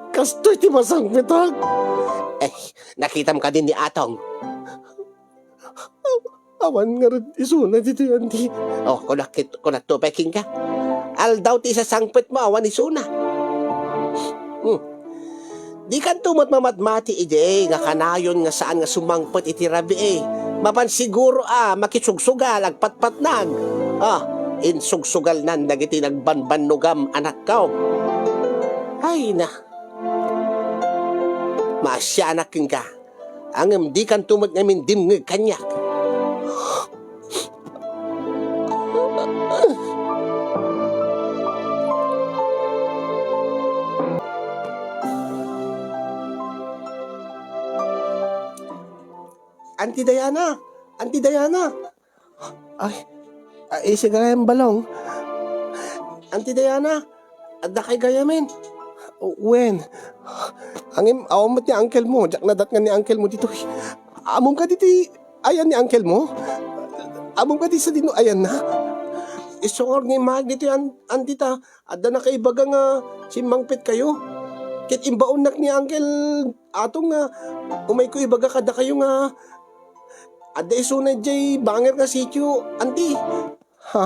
kastoy ti masangpetak. Eh, nakitam kadi ni Atong? Awan ngarud isuna ditoy, Auntie. O, kunak-, kunakto pay kenka. Aldaw ti isasangpetmo, awan isuna. Hmm. Dikanto met mamatmati idi nga kanayon nga saan nga sumangpet iti rabii. Mapan siguro a makisugsugal, agpatpatnag. Ah, insugsugalnan dagiti nagbanbannogam, anakko. Ay na. Maasianak kenka. Ngem dikanto met ngamin dimngeg kaniak. Auntie Diana! Auntie Diana! Ay, ay, isi gayam, Balong. Auntie Diana, adda kay gayamen? Wen. Ngem, awan met ni uncle mo, diak nadatngan ni uncle mo ditoy. Ammom kadi ti ayan ni uncle mo? Ammom kadi sadino ayanna? Isu nga immag ditoy, an-, auntie, ta adda nakaibaga nga simmangpetkayo. Ket imbaonnak ni Uncle Atong nga umayko ibaga kadakayo nga adda isuna idiay bangir nga sitio, Auntie. Ha?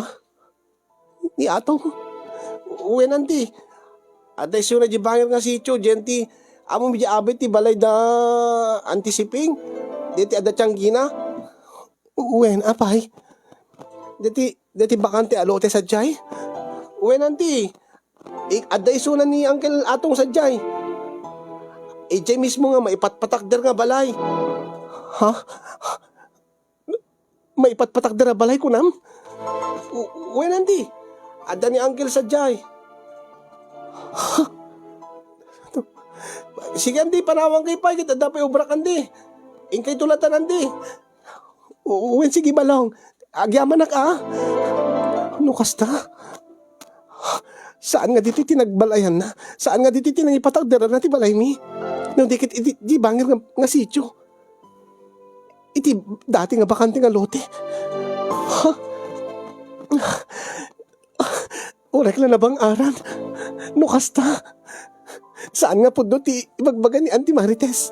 Ni Atong? Wen, Auntie. Adda isuna idiay bangir nga sitio, diay, Auntie. Ammom idiay abay ti balay da Auntie Siping? Diay ti adda tianggina? Wen, apay? Diay ti, diay ti bakante a lote sadiay? Wen, Auntie. I-, adda isuna ni Uncle Atong sadiay. Idiay mismo nga maipatpatakder nga balay. Ha? Maipatpatakder a balay, kunam? U-, wen, Auntie. Adda ni Uncle sadiay. Ha? Sige, Auntie, panawankayo pay, ket adda pay obrak, Auntie. Inkay tulatan, Auntie. U-, wen, sige, Balong. Agyamanak, a. No kasta, saan nga ditoy ti nagbalayanna? Saan nga ditoy ti nangipatakderanna ti balaymi? No di ket iti, di bangir nga, nga sitio. Iti dati nga bakante nga lote. Ha? Uray la nabang-aran. No kasta, saan nga pudno ti ibagbaga ni Auntie Marites?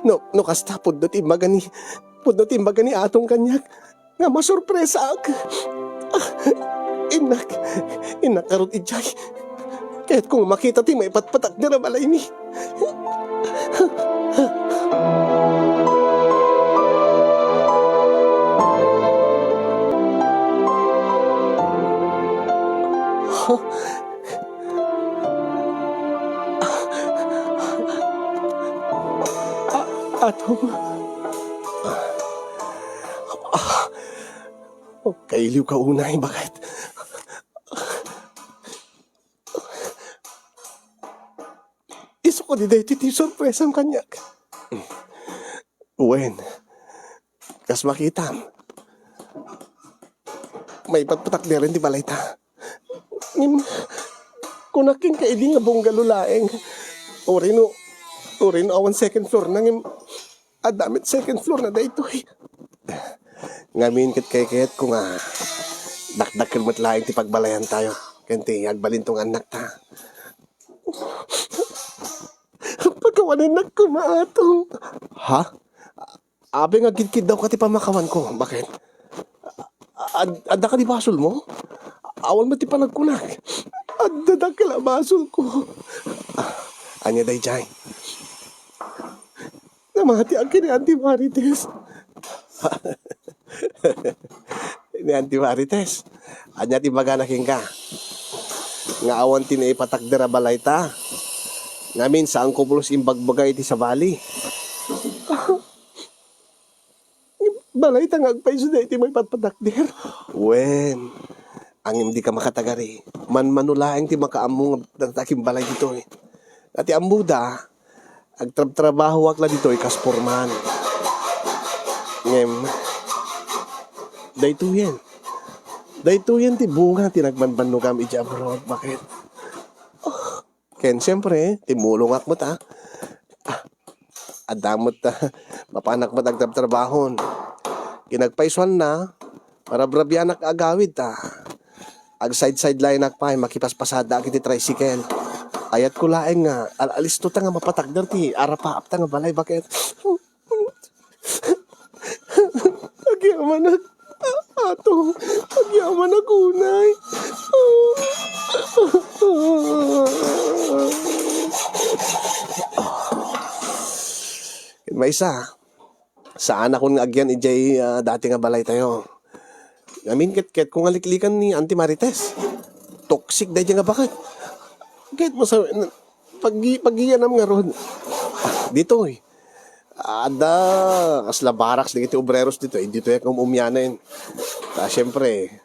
No, no kasta, pudno ti imbaga ni, pudno ti imbaga ni Atong kaniak nga masurpresaak. Innak, innak ngarud idiay. Kayatko nga makita ti maipatpatakder a balaymi. A-, Atong. Kailiwka unay, baket. Isu kadi daytoy ti sorpresam kaniak. Wen, kas makitam, maipatpatakderen ti balayta. Ngem, kunak kenka idi nga bungalo laeng. Uray no, Uray no awan second floor na ngem, adda met second floor na daytoy. Ngamin ket kaykayatko nga dakdakkel met laeng ti pagbalayantayo ken ti agbalinto nga annakta. Pakawanennak koma, Atong. Ha? Apay nga agkitkiddaw ka ti pamakawanko? Bakit? Ad-, adda kadi basolmo? Awan met ti panagkunak. Adda dakkel a basolko. Ah, ania daydiay? Namatiak ken ni Auntie Marites. Ni Auntie Marites, ania ti ibagana kenka? Nga awan ti naipatakder a balayta. Ngamin, saanko pulos imbagbaga iti sabali. Balayta nga agpayso daytoy maipatpatakder. Wen, ngem dika makatagari. Manmano laeng ti makaammo nga dagiti agbalay ditoy. Nga ti ammoda, agtrabtrabahoak la ditoy kas foreman. Ngem, daytoyen. Daytoyen ti bunga ti nagbannogam idiay abroad. Bakit? Ken siempre, timmulongak met, a. Ah, adda met, a, mapanak met agtrabtrabahon. Kinagpaysuanna, marabrabianak agawid ta. Agsaydsayd laennak pay, makipaspasadaak iti tricycle. Ayatko laeng nga al-, alisto ta nga mapatakder ti arapaapta nga balay, bakit? Agyamanak, a-, Atong. Agyamanak unay. Maysa, saanakon nga agyan idiay, a, dati nga balaytayo. Ngamin ket, ket kung aliklikan ni Auntie Marites. Toxic daydiay nga baket. Ket masawi-, pag-, pag-iyanam ngarud. Ditoy. Adda, kasla barracks dagiti obreros ditoy. Ditoy ak um-, umyanen. Ta, siyempre,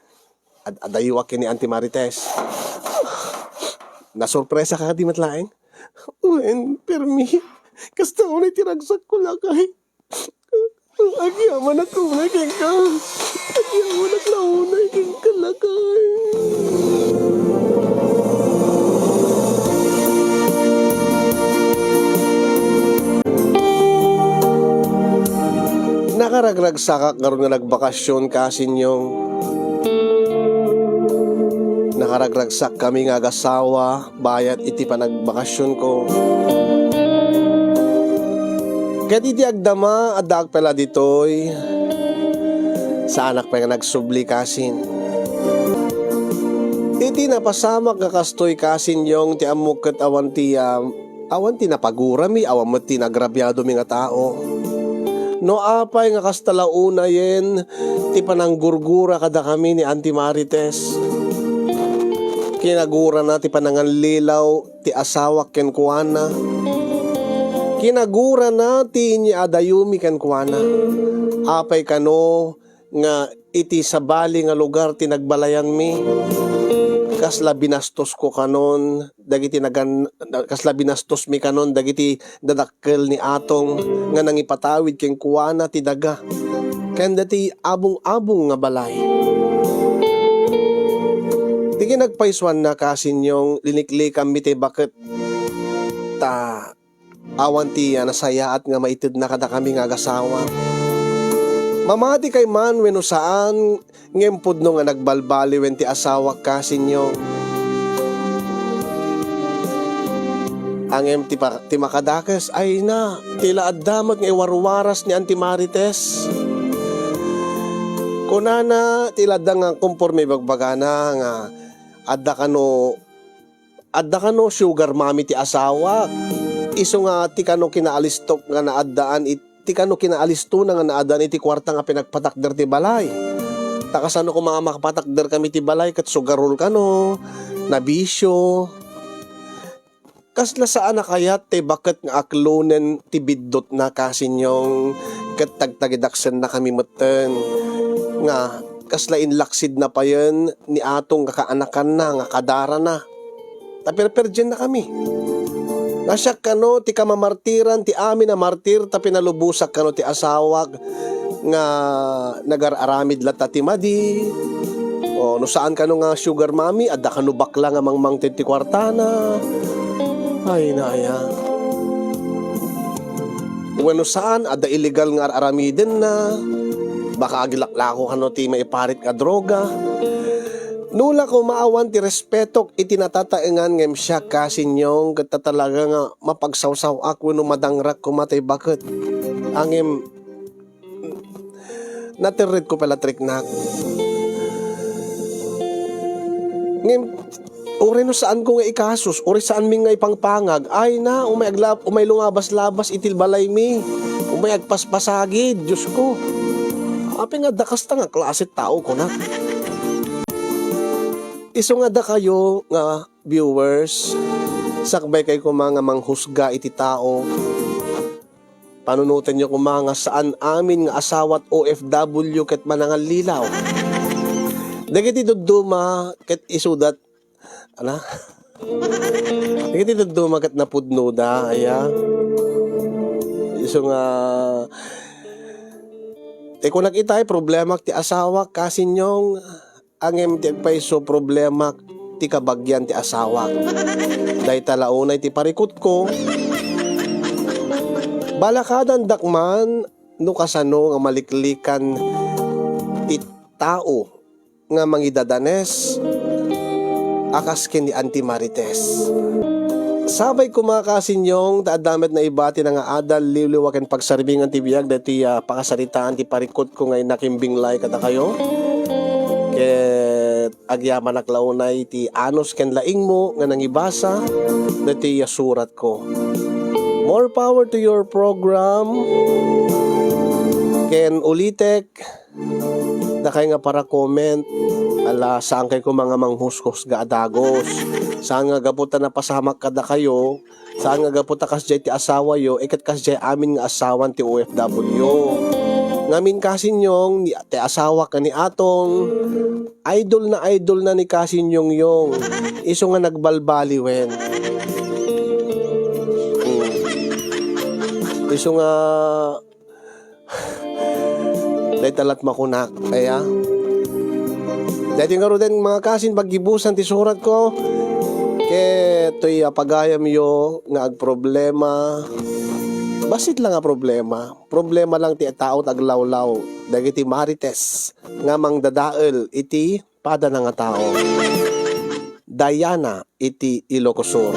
ad-, adayoak ken ni Auntie Marites. Nasurpresa ka di met laeng? Wen, permi. Kasta unay ti ragsakko, lakay. Agyamanak unay kenka. Agyamanak la unay kenka, lakay. Nakaragragsakak ngarud nga nagbakasyon, Kasinyong. Nakaragragsakkami nga agasawa bayat iti panagbakasionko. Ket iti agdama, addaak pay la ditoy. Saanak pay nga nagsubli, Kasin. Iti napasamak nga kastoy, Kasinyong, ti ammok ket awan ti, ah, awan ti napagurami, awan met ti nagrabiadomi nga tao. No apay nga kasta la unayen ti pananggurgura kadakami ni Auntie Marites. Kinagurana ti panangallilaw ti asawak kenkuana. Kinagurana ti inyaadayomi kenkuana. Apay kano nga iti sabali nga lugar ti nagbalayanmi, kasla binastosko kanon dagiti nagan-, kasla binastosmi kanon dagiti dadakkel ni Atong nga nangipatawid kenkuana ti daga ken dagiti abung-abung nga balay. Ti kinagpaysuanna, Kasinyong, liniklikammi ti baket ta awan ti, ah, nasayaat nga maitedna kadakami nga agasawa. Mamatikay man wenno saan, ngem pudno nga nagbalbaliwen ti asawak, Kasinyong. Ngem ti pa-, ti makadakes, ay na, ti la adda met nga iwarwaras ni Auntie Marites. Kunana, ti la adda nga konforme ibagbagana nga adda kano Adda kano sugar mommy ti asawak. Isu nga ti kano kinaalistok nga naaddaan it-, ti kano kinaalistona nga naaddaan iti kuarta nga pinagpatakder ti balay. Ta kasano koma a makapatakder kami ti balay ket sugarol kano, nabisio. Kasla saan a kayat ti baket nga aklonen ti biddutna, Kasinyong, ket tagtagidaksenna kami metten nga kasla inlaksidna payen ni Atong nga kaanakanna nga kadarana. Ta perperdienna kami. Nga siak kano ti kamamartiran ti amin a martir ta pinalubosak kano ti asawak nga nagar-aramid latta ti madi. O, no saan kano nga sugar mommy, adda kano bakla nga mangmangted ti kuartana. Ay, naya. Wenno saan, adda illegal nga ar-aramidenna, baka agilaklako kano ti maiparit nga droga. No la koma awan ti respetok iti natataengan ngem siak, kasinyong, ket ta talaga nga mapagsawsaw-ak wenno madangrak koma tay baket. Ngem naterred ko pay la triknak. Ngem, uray no saanko nga ikasus, uray saanmi nga ipangpangag, ay na, umay aglab-, umay lumabas-labas iti balaymi, umay agpaspasagid, Diosko. Apay nga adda kasta nga klase tao, kunak. Isu nga dakayo nga viewers, sakbay kay koma nga manghusga iti tao. Panunotenyo koma nga saan amin nga asawa't O F W ket manangallilaw. Dagiti dudduma ket isudat, ana? Dagiti dudduma ket napudnoda, aya? Isu nga, ti kunak itay, problemak ti asawak, kasinyong, ngem ti agpayso, problemak ti kabagian ti asawak. Dayta la unay ti parikutko. Balakadandak man no kasano nga maliklikan ti tao nga mangidadanes a kas ken ni Auntie Marites. Sabay koma, kasinyong, ta adda met naibati nga adal liwliwa ken pagsarbingan ti biag daytoy a pakasaritaan ti parikutko nga innakimbinglay kadakayo. Ket agyamanak la unay ti anus ken laingmo nga nangibasa daytoy a suratko. More power to your program. Ken ulitek, dakay nga para-comment, ala, saan kay koma nga manghusghusga a dagus. Saan nga gapu ta napasamak kadakayo, saan nga gapu ta kasdiay ti asawayo, iket kasdiay amin nga asawan ti O F W. Ngamin, kasinyong, ni, ti asawak nga ni Atong, idol na idol na ni kasinyongyong. Isu nga nagbalbaliwen. Hmm. Isu nga Dayta lat makunak, aya. Daytoy ngaruden, mga kasin, paggibusan ti suratko. Ket toy a pagayamyo nga agproblema, bassit la nga problema. Problema lang ti tao ti aglawlaw dagiti marites nga mangdadael iti padana nga tao. Diana iti Ilocos Sur.